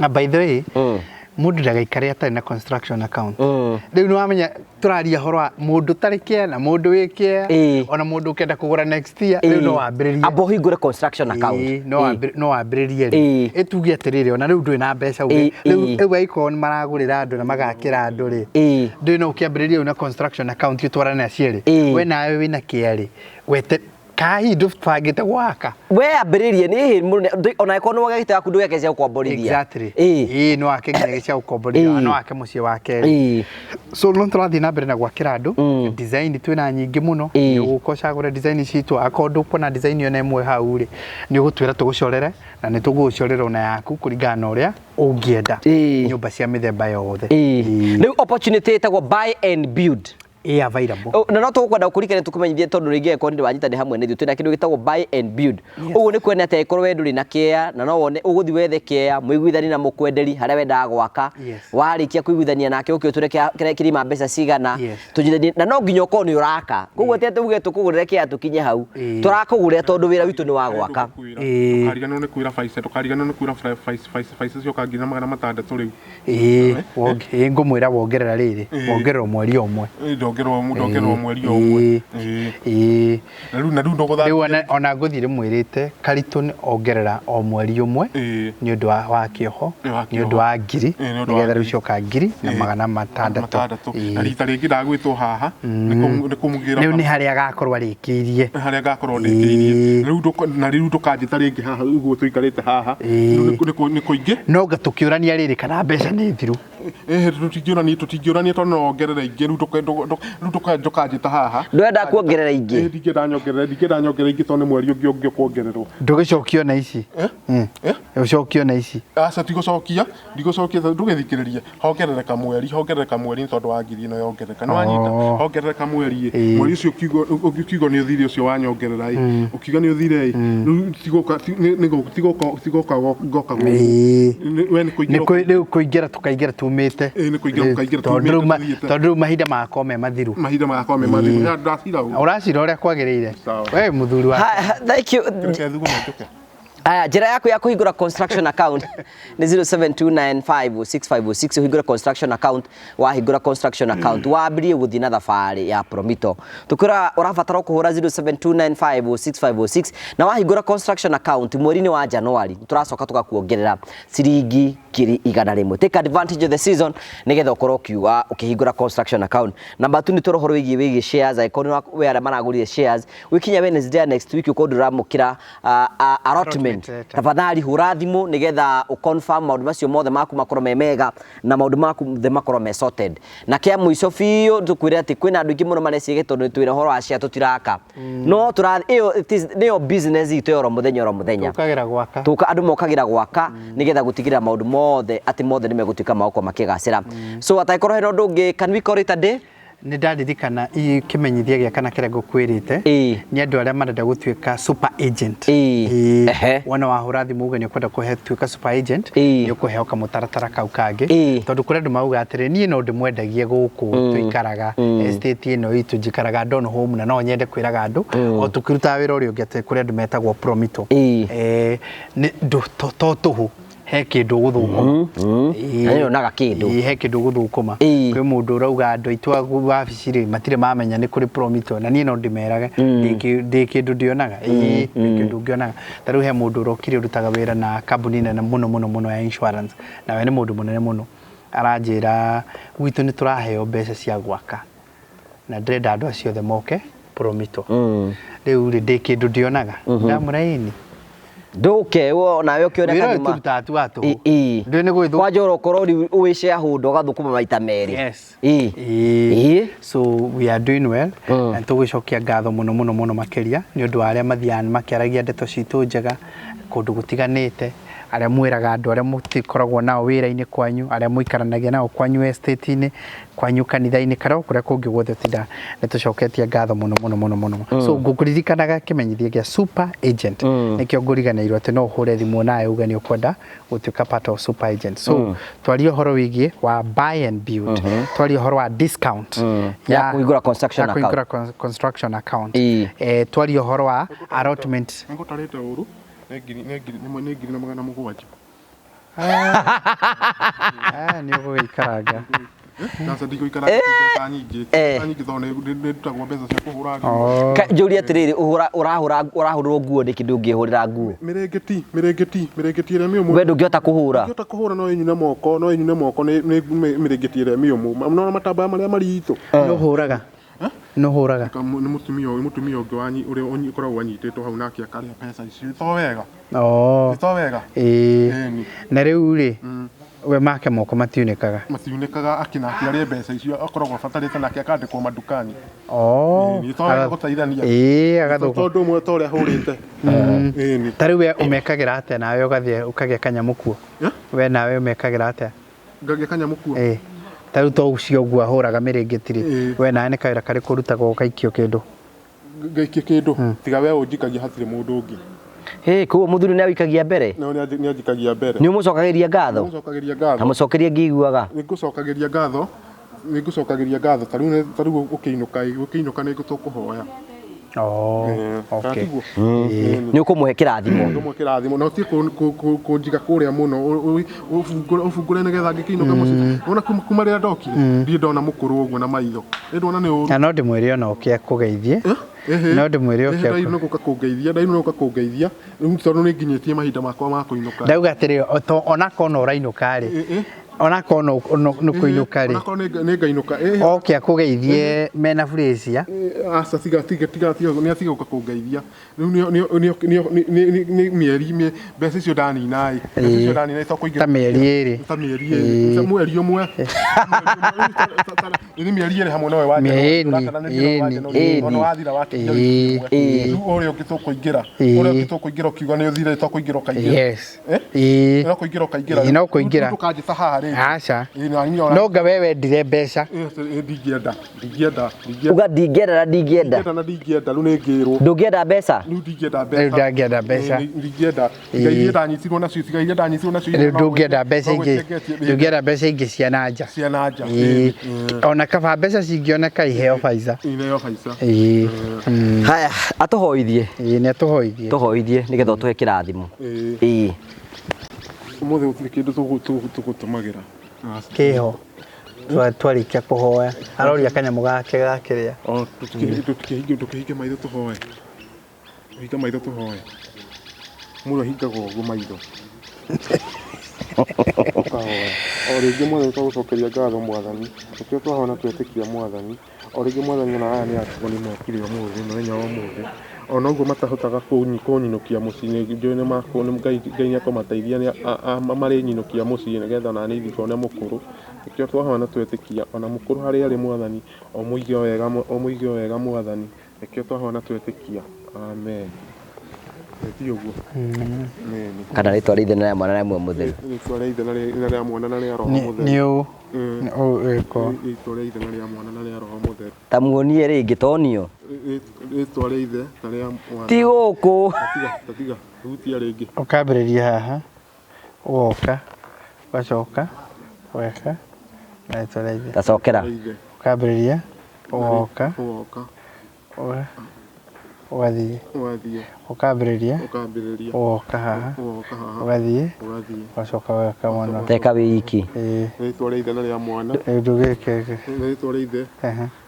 Na by the way, Mm. mũndũ ndagaikare atarĩ na construction account. Mm. Rĩu nĩ wamenya tũraria ũhoro wa mũndũ ũtarĩ kĩa na mũndũ wĩ kĩa Ĩĩ. ona mũndũ ũkenda kũgũra next year rĩu no wambĩrĩrie. Amba ũhingũre construction account. Ĩĩ, no Ĩĩ. wambĩrĩrie no wambĩrĩrie Ĩĩ. rĩ ĩtuge atĩrĩrĩ ona rĩu ndũrĩ na mbeca uge Ĩĩ, rĩu ĩĩ. rĩu angĩkorwo nĩ maragũrĩra andũ na magakĩra andũ rĩ Ĩĩ. ndũĩ no ũkĩambĩrĩrie rĩu na construction account ũtwarane na cierĩ Ĩĩ. we nawe wĩna kĩa rĩ wete kahi ndũbangĩte gwaka We ambĩrĩrie nĩ hĩ mũno ona angĩkorwo nĩ wagĩte yaku ndũgeke cia gũkomborithia. Exactly. Ĩĩ. Ĩĩ no ake nginya gĩa gũkomborithia Ĩĩ. no ake mũciĩ wake rĩ Ĩĩ. So no tũrathiĩ na mbere na gwakĩra andũ design twĩna nyingĩ mũno. Nĩ ũgũka ũcagũre design citũ, akorwo ndũkuona design ona ĩmwe hau rĩ, nĩ ũgũtwĩra tũgũcorere na nĩ tũgũgũcorera ona yaku kũringana na ũrĩa ũngĩenda. Nyũmba cia mĩthemba yothe. Rĩu opportunity ĩtagwo buy and build ĩ available. Na no tũgũkwenda gũkũririkania tũkũmenyithie tondũ rĩngĩ angĩkorwo nĩ wanyita nĩ hamwe na ithuĩ twĩna kĩndũ gĩtagwo buy and build. Ũguo nĩ kuona atĩ angĩkorwo we ndũrĩ na kĩea na no wone ũgũthiĩ wethe kĩea mũiguithanie na mũkwenderi harĩa wendaga gwaka. Warĩkia kũiguithania nake ũke ũtwĩre kĩrĩa kĩrima mbeca cigana. Tũnyitithanie na no nginya ũkorwo nĩ ũraka. Koguo ti atĩ uge tũkũgũrĩre kĩea tũkinye hau. Tũrakũgũrĩra tondũ wĩra witũ nĩ wa gwaka. Ndũkariganĩrwo nĩ kwĩra Faisa, ndũkariganĩrwo nĩ kwĩra Faisa cioka 1600 rĩu. Ĩĩ, ngũmwĩra wongerera rĩrĩ, wongerera mweri o ũmwe. Ndongererwo mweri o ũmwe. Na rĩu ndũgũthambia. Rĩu ona ngũthiĩ ndĩmwĩrĩte Kariton ongerera o mweri ũmwe nĩ ũndũ wa kĩoho, nĩ ũndũ wa ngiri, nĩgetha rĩu cioka 1600. Na rita rĩngĩ ndagwĩtwo haha nĩ kũmũgĩra. Rĩu nĩ harĩa agakorwo arĩkĩirie. Harĩa agakorwo ndĩkĩirie. Na rĩu ndũkanjĩta rĩngĩ haha ũguo tũikarĩte haha. Rĩu nĩ kũingĩ. No nga tũkĩũrania rĩrĩ kana mbeca nĩ thiru. Tũtingĩũrania tondũ no wongerere ingĩ, rĩu ndũkanjĩta haha. Ndũrenda kuongerera ingĩ? Ndingĩenda nyongerere ingĩ tondũ nĩ mweri ũngĩ ũngĩ ũkuongererwo. Ndũgĩcokio na ici? Ũcokio na ici? Aca, ndigũcokia, ndũgĩthikĩrĩrie. Hongerereka mweri, hongerereka mweri nĩ tondũ wa ngiri ĩno yongerereka. Nĩ wanyita? Hongerereka mweri ĩ. Mweri ũcio ũkiuga nĩ ũthire ũcio wanyongerera ĩ. Ũkiuga nĩ ũthire ĩ. Rĩu tigoka ngoka gũkũ. We nĩ kũingĩra. Rĩu kũingĩra tũkaingĩra tumĩte. Nĩ kũingĩra tũkaingĩra tumĩte. Tondũ rĩu mahinda magakorwo me mathiru. Mahinda magakorwo me mathiru. Ndacira ũguo. Ũracira ũrĩa kwagĩrĩire. We mũthuri wa. Thank you. Reke thugume njũke. Aya, njĩra yaku ya kũhingũra construction account nĩ 072956506. Ũhingũre construction account. Wahingũra construction account wambĩrĩrie gũthiĩ na thabarĩ ya Promito. Tũkwĩra ũrabatara kũhũra 072956506 na wahingũra construction account mweri-inĩ wa January tũracoka tũgakuongerera ciringi 100,000. Take advantage of the season nĩgetha ũkorwo ũkiuga ũkĩhingũra construction account. Namba 2 nĩ tũrĩ ũhoro wĩgiĩ shares, angĩkorwo nĩ we arĩa maragũrire shares wĩkinya Wednesday next week ũkorwo ndũramũkĩra allotment, tafadhali hũra thimũ nĩgetha ũconfirm maũndũ macio mothe maku makorwo me mega na maũndũ maku mothe makorwo me sorted. Na kĩa mũico biũ tũkwĩre atĩ kwĩna andũ aingĩ mũno mareciria tondũ twĩra ũhoro wa share tũtiraka, no ĩyo nĩyo business itũ ya oro mũthenya oro mũthenya. Tũkagĩra gwaka, tũka andũ mokagĩra gwaka nĩgetha gũtigĩrĩra maũndũ mothe atĩ mothe nĩ megũtuĩka ma gũkorwo makĩgacĩra. So atangĩkorwo hena ũndũ ũngĩ, can we call it a day? Nĩ ndaririkana kĩmenyithia gĩa kana kĩrĩa ngũkwĩrĩte nĩ andũ arĩa marenda gũtuĩka super agent. Wona wahũra thimũ uge nĩ ũkwenda gũtuĩka super agent, nĩ ũkũheo kamũtaratara kau kangĩ, tondũ kũrĩ andũ mauga atĩrĩ niĩ no ndĩmwendagie gũkũ tũikaraga estate ĩno itũ, njikaraga Don Home na no nyende kwĩraga andũ o tũkĩrutaga wĩra ũrĩa ũngĩ atĩ kũrĩ andũ metagwo Promito. To tũhũ he kĩndũ ũgũthũkũma. Nĩonaga kĩndũ. He kĩndũ ũgũthũkũma. Kwĩ mũndũ ũrauga andũ aitũ a wabici rĩ matirĩ mamenya nĩ kũrĩ Promito, na niĩ no ndĩmerage ndĩ kĩndũ ndĩonaga. Ndĩ kĩndũ ngĩonaga. Ta rĩu he mũndũ ũrokire ũrutaga wĩra na kambuni nene mũno mũno mũno ya insurance, na we nĩ mũndũ mũnene mũno, aranjĩra gwitũ nĩ tũraheo mbeca cia gwaka na ndĩrenda andũ acio othe moke Promito. Rĩu rĩ ndĩ kĩndũ ndĩonaga. Ndamwĩra ĩni Ndũke nawe ũkĩone kanuma. Wĩra tũrutaga tu wa tũhũ. Ndũĩ nĩ gwĩthũ. Kwanja ũrokorwo rĩu wĩ shareholder ũgathũkũma maita merĩ. Yes. So we are doing well. Na tũgũcokia ngatho mũno mũno mũno makĩria nĩ ũndũ wa arĩa mathiaga makĩaragia ndeto citũ njega kũndũ gũtiganĩte, arĩa mwĩraga andũ arĩa mũtikoragwo nao wĩra-inĩ kwanyu, arĩa mũikaranagia nao kwanyu estate-inĩ, kwanyu kanitha-inĩ, kana kũrĩa kũngĩ guothe ũtinda. Nĩ tũcoketie ngatho mũno mũno mũno mũno. So ngũkũririkanaga kĩmenyithia gĩa super agent, nĩkĩo ngũriganĩirwo atĩ no ũhũre thimũ nawe uge nĩ ũkwenda gũtuĩka part of super agent. So twarie ũhoro wĩgiĩ wa buy and build, twarie ũhoro wa discount ya kũhingũra construction account, ya kũhingũra construction account, twarie ũhoro wa allotment. Ngũtarĩte ũru nĩ 1700. Nĩ ũgũgĩikaranga. Sasa ndigũikara mbeca nyingĩ. Mbeca nyingĩ tondũ nĩ ndutagwo mbeca cia kũhũra nguo. Njũrie atĩrĩrĩ, ũrahũrwo nguo nĩkĩ ndũngĩhũrĩra nguo? Mĩrĩngĩti, mĩrĩngĩti, mĩrĩngĩti ĩrĩa mĩũmũ. We ndũngĩhota kũhũra? Ndũngĩhota kũhũra, no ĩnyune moko, no ĩnyune moko nĩ mĩrĩngĩti ĩrĩa mĩũmũ. No matambaya marĩa maritũ. Nĩ ũhũraga? Nĩ ũhũraga? Nĩ mũtumia ũngĩ wanyu ũrĩa ũkoragwo anyitĩtwo hau nake akarĩa mbeca icio. To wega. To wega. Na rĩu rĩ, We make moko matiunĩkaga. Matiunĩkaga akinake arĩe mbeca icio akoragwo abatarĩte nake akandĩkwo mandukani. Oh. Ĩĩ, to wega gũteithania. Ĩĩ, agathũka. Tondũ ũmwe ta ũrĩa hũrĩte. Ĩĩ. Ta rĩu we ũmekagĩra atĩa nawe ũgathiĩ ũkagĩa kanyamũ kuo? We nawe ũmekagĩra atĩa? Ngagĩa kanyamũ kuo? Ĩĩ. Ta rĩu to ũcio ũguo ahũraga mĩrĩngĩti rĩ, Ĩĩ. we nawe nĩ kawĩra karĩkũ ũrutagwo ũgaikio kĩndũ? Ngaikia kĩndũ? Tiga we ũnjikagia hatirĩ mũndũ ũngĩ. Hĩ, koguo mũthuri nĩ awikagia mbere? No nĩ anjikagia mbere. Nĩ ũmũcokagĩria ngatho? Nĩmũcokagĩria ngatho. Na mũcokerie ngĩiguaga? Nĩngũcokagĩria ngatho. Nĩngũcokagĩria ngatho. Ta rĩu ta rĩu ũkĩinũka ũkĩinũka nĩ tũkũhoya. Oh, okay. okay. Nĩ ũkũmũhe kĩrathimo. Ngũmũhe kĩrathimo. Na ũtige kũnjiga kũrĩa mũno. Ũbungũre nĩgetha ngĩkĩinũka mũciĩ. Wona kuma rĩrĩa ndokire, ndirĩ ndona mũkũrũ ũguo na maitho. Nĩ ndona nĩ ũru. Na no ndĩmwĩre ona ũke akũgeithie. No ndĩmwĩre ũke Ndairwo nĩ gũka kũngeithia, ndairwo nĩ gũka kũngeithia. Rĩu tondũ nĩ nginyĩtie mahinda makwa ma kũinũka. Ndauga atĩrĩ, onakorwo no ũrainũka rĩ, onakorwo nĩ kũinũka rĩ, Onakorwo nĩ ngainũka. Oke akũgeithie mena Furacia. Aca, tiga tiga tiga tiga nĩ atige gũka kũngeithia. Rĩu nĩ mĩeri mbeca icio ndanina ĩ. Mbeca icio ndanina to kũingĩra. Ta mĩeri ĩrĩ. Ta mĩeri ĩrĩ. Mweri ũmwe. Nĩ mĩeri ĩrĩ hamwe nawe wa Mĩeri, January. Wathira wakinya wiki ĩmwe. Rĩu ũrĩa ũngĩ tũkũingĩra. Ũrĩa ũngĩ tũkũingĩra ũkiuga nĩ ũthire to kũingĩra ũkaingĩra. Yes. Ĩĩ. No kũingĩra ũkaingĩra. No kũingĩra. Ndũkanjĩta haha rĩngĩ. Aca. No nga we wendire mbeca. Ndingĩenda. Ndingĩenda. Uga ndingĩenda na ndingĩenda. Ndingĩenda na ndingĩenda rĩu nĩ ngĩrwo. Ndũngĩenda mbeca? Rĩu ndingĩenda mbeca. Rĩu ndangĩenda mbeca. Ndingĩenda. Tiga iria ndanyitirwo nacio, tiga iria ndanyitirwo nacio. Rĩu ndũngĩenda mbeca ingĩ. Ndũngĩenda mbeca ingĩ cia na nja. Cia na nja. Ona kaba mbeca cingĩoneka iheo Pfizer. Iheo Pfizer. Ĩĩ. Haya, atũhoithie. Ĩĩ, nĩ atũhoithie. Tũhoithie nĩgetha ũtũhe kĩrathimo. Ĩĩ. Ũmũthĩ gũtirĩ kĩndũ tũgũtũmagĩra. Kĩho. Twarĩkia kũhoya. Aroria kanyamũ gake gakĩrĩa. O, tũkĩhinge maitho tũhoe. Tũhinge maitho tũhoe. Mũndũ ahingaga ũguo maitho. Ũkahoya. O rĩngĩ Mwathani twagũcokeria ngatho Mwathani. Nĩkĩo twahoya na twetĩkia Mwathani. O rĩngĩ Mwathani ona aya nĩ arutwo nĩ mokire ũmũthĩ, mũthenya wa ũmũthĩ. Ona ũguo matahotaga kũnyinũkia mũciĩ, nĩ njũĩ nĩ Ngai nĩ ekũmateithia marĩnyinũkia mũciĩ nĩgetha ona niĩ thiĩ ngone mũkũrũ. Nĩkĩo twahoya na twetĩkia ona mũkũrũ harĩa arĩ Mwathani, ũmũige wega, ũmũige wega Mwathani. Nĩkĩo twahoya na twetĩkia. Amen. Ti ũguo. Kana rĩtwa rĩa ithe na rĩa mwana na rĩa muoyo mũtheru. Rĩtwa rĩa ithe na rĩa mwana na rĩa roho mũtheru. Nĩ ũ. Ũ. Rĩtwa rĩa ithe na rĩa mwana na rĩa roho mũtheru. Ta muonie rĩngĩ tonio. Rĩtwa rĩa ithe na rĩa mwana. Ti gũkũ. Tiga, hutia rĩngĩ. Ũkambĩrĩria haha, ũgoka, ũgacoka, ũgeka, na rĩtwa rĩa ithe. Tacokera. Ũkambĩrĩria, ũgoka, ũgoka, ũgathiĩ, ũgathiĩ, ũkambĩrĩria, ũkambĩrĩria, ũgoka haha, ũgoka haha, ũgathiĩ, ũgathiĩ, ũgacoka ũgeka mwena. Teka wĩ iki. Rĩtwa rĩa ithe na rĩa mwana. Ndũgĩke. Rĩtwa rĩa ithe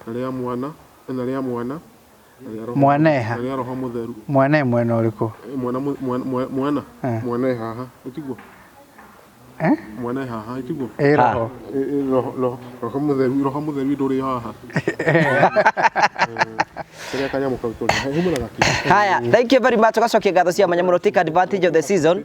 na rĩa mwana na rĩa mwana Mwana eha? Na rĩa roho mũtheru. Mwana e mwena ũrĩkũ? Mwana mwana mwana e haha, ĩtiguo? Mwana e haha, ĩtiguo? Ĩ roho. Roho roho mũtheru, roho mũtheru ndũrĩ haha. Kĩrĩa kanyamũ kau tũrĩ. Humana gakĩ. Haya, thank you very much. Ugacokia ngatho cia mwanya mũno. Take advantage of the season.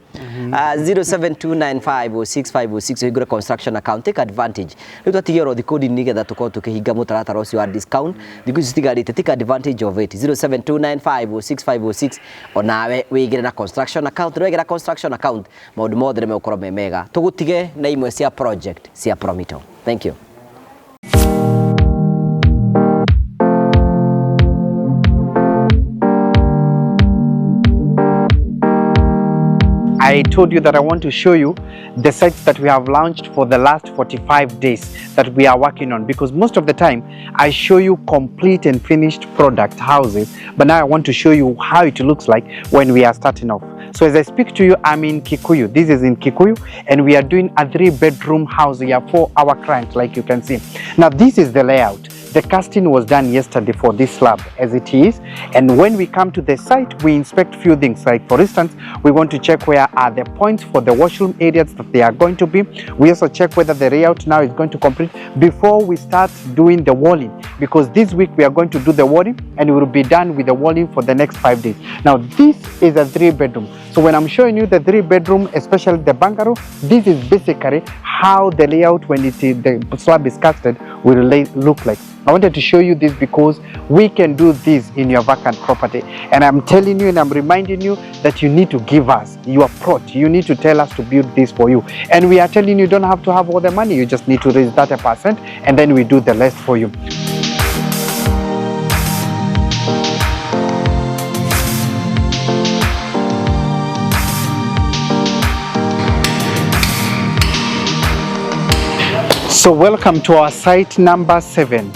0729506506 ũhingũre construction account. Take advantage. Rĩu twatige oro thikũ nini nĩgetha tũkorwo tũkĩhinga mũtaratara ũcio wa discount. Thikũ ici citigarĩte. Take advantage of it. 0729506506 onawe wĩigĩre na construction account. Wegera construction account maũndũ mothe nĩ megũkorwo me mega. Tũgũtige na imwe cia project cia Promito. Thank you. I told you that I want to show you the sites that we have launched for the last 45 days that we are working on, because most of the time I show you complete and finished product houses, but now I want to show you how it looks like when we are starting off. So as I speak to you, I'm in Kikuyu. This is in Kikuyu, and we are doing a 3-bedroom house here for our client, like you can see. Now this is the layout. The casting was done yesterday for this slab as it is, and when we come to the site, we inspect few things. Like for instance, we want to check where are the points for the washroom areas that they are going to be. We also check whether the layout now is going to complete before we start doing the walling. because this week we are going to do the walling and we will be done with the walling for the next 5 days. Now this is a 3-bedroom. So when I'm showing you the 3-bedroom, especially the bungalow, this is basically how the layout when it is, the slab is casted will look like. I wanted to show you this because we can do this in your vacant property. And I'm telling you and I'm reminding you that you need to give us your plot. You need to tell us to build this for you. And we are telling you, you don't have to have all the money. You just need to raise 30% and then we do the rest for you. So welcome to our site number 7.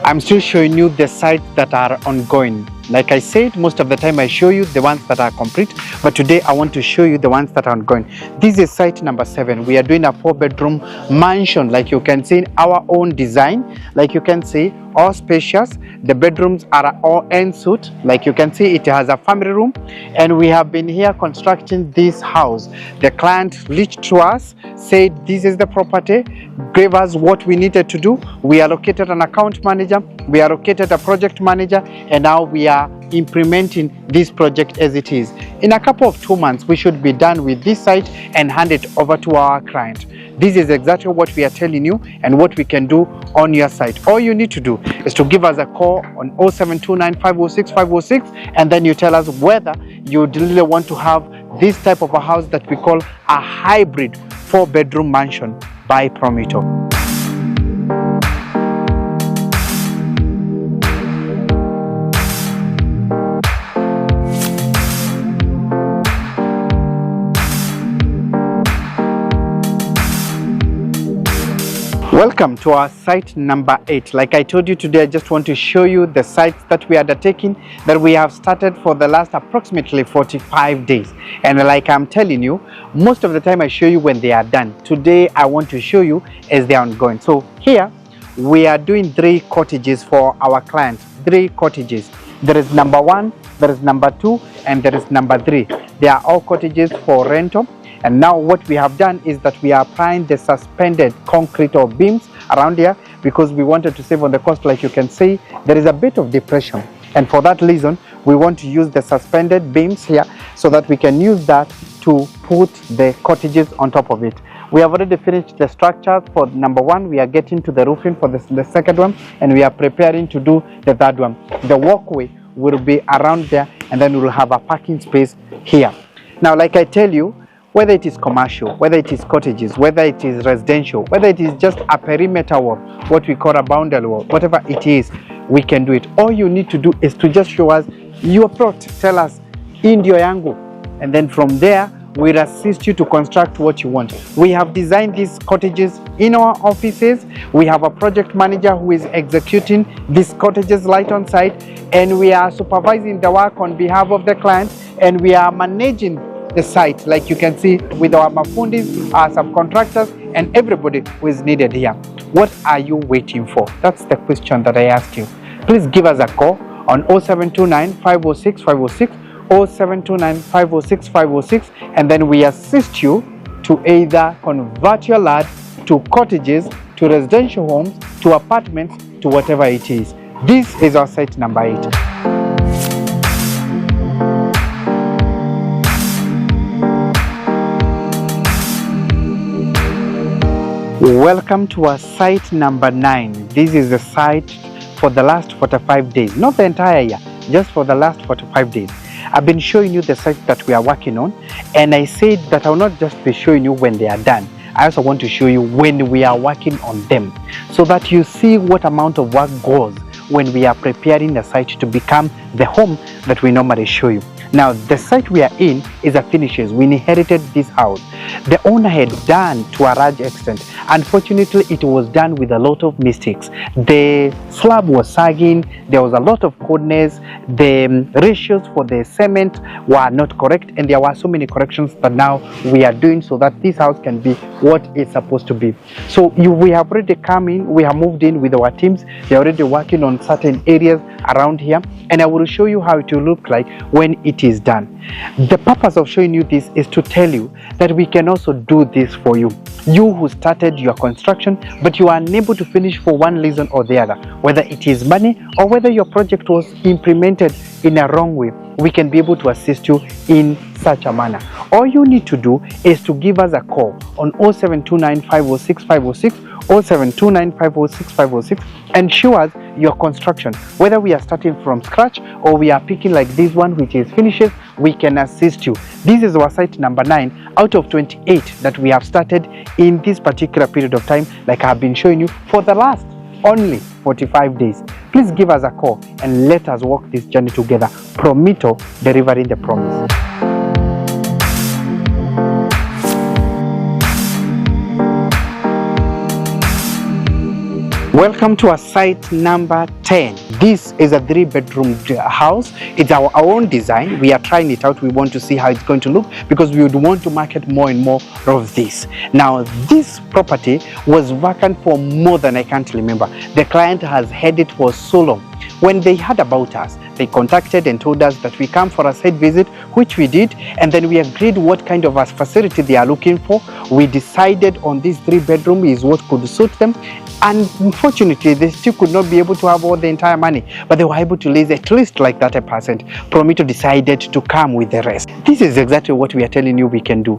I'm still showing you the sites that are ongoing. Like I said, most of the time I show you the ones that are complete, but today I want to show you the ones that are ongoing. This is site number 7. We are doing a 4-bedroom mansion, like you can see in our own design. Like you can see, all spacious. The bedrooms are all en suite. Like you can see, it has a family room, and we have been here constructing this house. The client reached to us, said this is the property, gave us what we needed to do. We allocated an account manager, we allocated a project manager, and now we are implementing this project as it is. In a couple of 2 months, we should be done with this site and hand it over to our client. This is exactly what we are telling you and what we can do on your site. All you need to do is to give us a call on 0729 506 506, and then you tell us whether you really want to have this type of a house that we call a hybrid 4-bedroom mansion by Promitor. Welcome to our site number 8. Like I told you today, I just want to show you the sites that we are undertaking, that we have started for the last approximately 45 days. And like I'm telling you, most of the time I show you when they are done. Today, I want to show you as they are ongoing. So here, we are doing 3 cottages for our clients. 3 cottages. There is number 1, there is number 2, and there is number 3. They are all cottages for rental. And now what we have done is that we are applying the suspended concrete or beams around here because we wanted to save on the cost. Like you can see, there is a bit of depression. And for that reason, we want to use the suspended beams here so that we can use that to put the cottages on top of it. We have already finished the structure for number 1. We are getting to the roofing for the second one, and we are preparing to do the third one. The walkway will be around there, and then we will have a parking space here. Now, like I tell you, whether it is commercial, whether it is cottages, whether it is residential, whether it is just a perimeter wall, what we call a boundary wall, whatever it is, we can do it. All you need to do is to just show us your plot. Tell us, indio yangu. And then from there, we'll assist you to construct what you want. We have designed these cottages in our offices. We have a project manager who is executing these cottages right on site, and we are supervising the work on behalf of the client, and we are managing the site, like you can see, with our mafundis, our subcontractors, and everybody who is needed here. What are you waiting for? That's the question that I ask you. Please give us a call on 0729 506 506, 0729 506 506, and then we assist you to either convert your land to cottages, to residential homes, to apartments, to whatever it is. This is our site number 8. Welcome to our site number 9. This is the site for the last 45 days, not the entire year, just for the last 45 days. I've been showing you the site that we are working on, and I said that I will not just be showing you when they are done. I also want to show you when we are working on them, so that you see what amount of work goes when we are preparing the site to become the home that we normally show you. Now, the site we are in is a finishes. We inherited this house. The owner had done to a large extent. Unfortunately, it was done with a lot of mistakes. The slab was sagging. There was a lot of coldness. The ratios for the cement were not correct, and there were so many corrections that now we are doing so that this house can be what it's supposed to be. So we have already come in. We have moved in with our teams. They're already working on certain areas around here, and I will show you how it will look like when it is done. The purpose of showing you this is to tell you that we can also do this for you. You who started your construction but you are unable to finish for one reason or the other, whether it is money or whether your project was implemented in a wrong way, we can be able to assist you in such a manner. All you need to do is to give us a call on 0729 506 506, 0729 506 506, and show us your construction. Whether we are starting from scratch or we are picking like this one, which is finishes, we can assist you. This is our site number 9 out of 28 that we have started in this particular period of time, like I've been showing you for the last only 45 days. Please give us a call and let us walk this journey together. Promito, delivering the promise. Welcome to our site number 10. This is a 3-bedroom house. It's our own design. We are trying it out. We want to see how it's going to look because we would want to market more and more of this. Now, this property was vacant for more than I can't remember. The client has had it for so long. When they heard about us, they contacted and told us that we come for a site visit, which we did, and then we agreed what kind of a facility they are looking for. We decided on this 3-bedroom is what could suit them. And unfortunately, they still could not be able to have all the entire money, but they were able to raise at least like 30%. Promito decided to come with the rest. This is exactly what we are telling you we can do.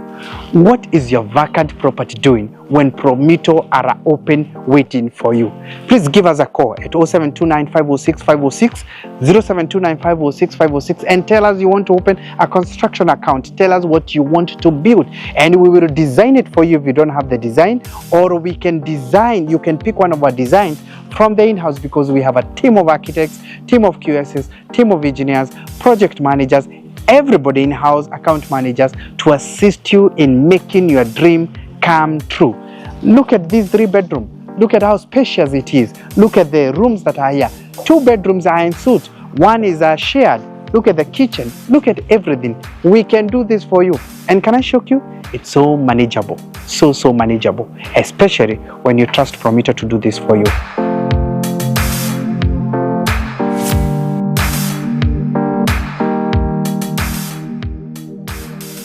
What is your vacant property doing when Promito are open waiting for you? Please give us a call at 0729 506 506, 0729 506 506, and tell us you want to open a construction account. Tell us what you want to build, and we will design it for you if you don't have the design, or we can design, you can pick one of our designs from the in-house, because we have a team of architects, team of QSs, team of engineers, project managers, everybody in-house, account managers, to assist you in making your dream come true. Look at this 3-bedroom. Look at how spacious it is. Look at the rooms that are here. 2 bedrooms are en suite. 1 is shared. Look at the kitchen. Look at everything. We can do this for you. And can I shock you? It's so manageable. So, so manageable. Especially when you trust Promito to do this for you.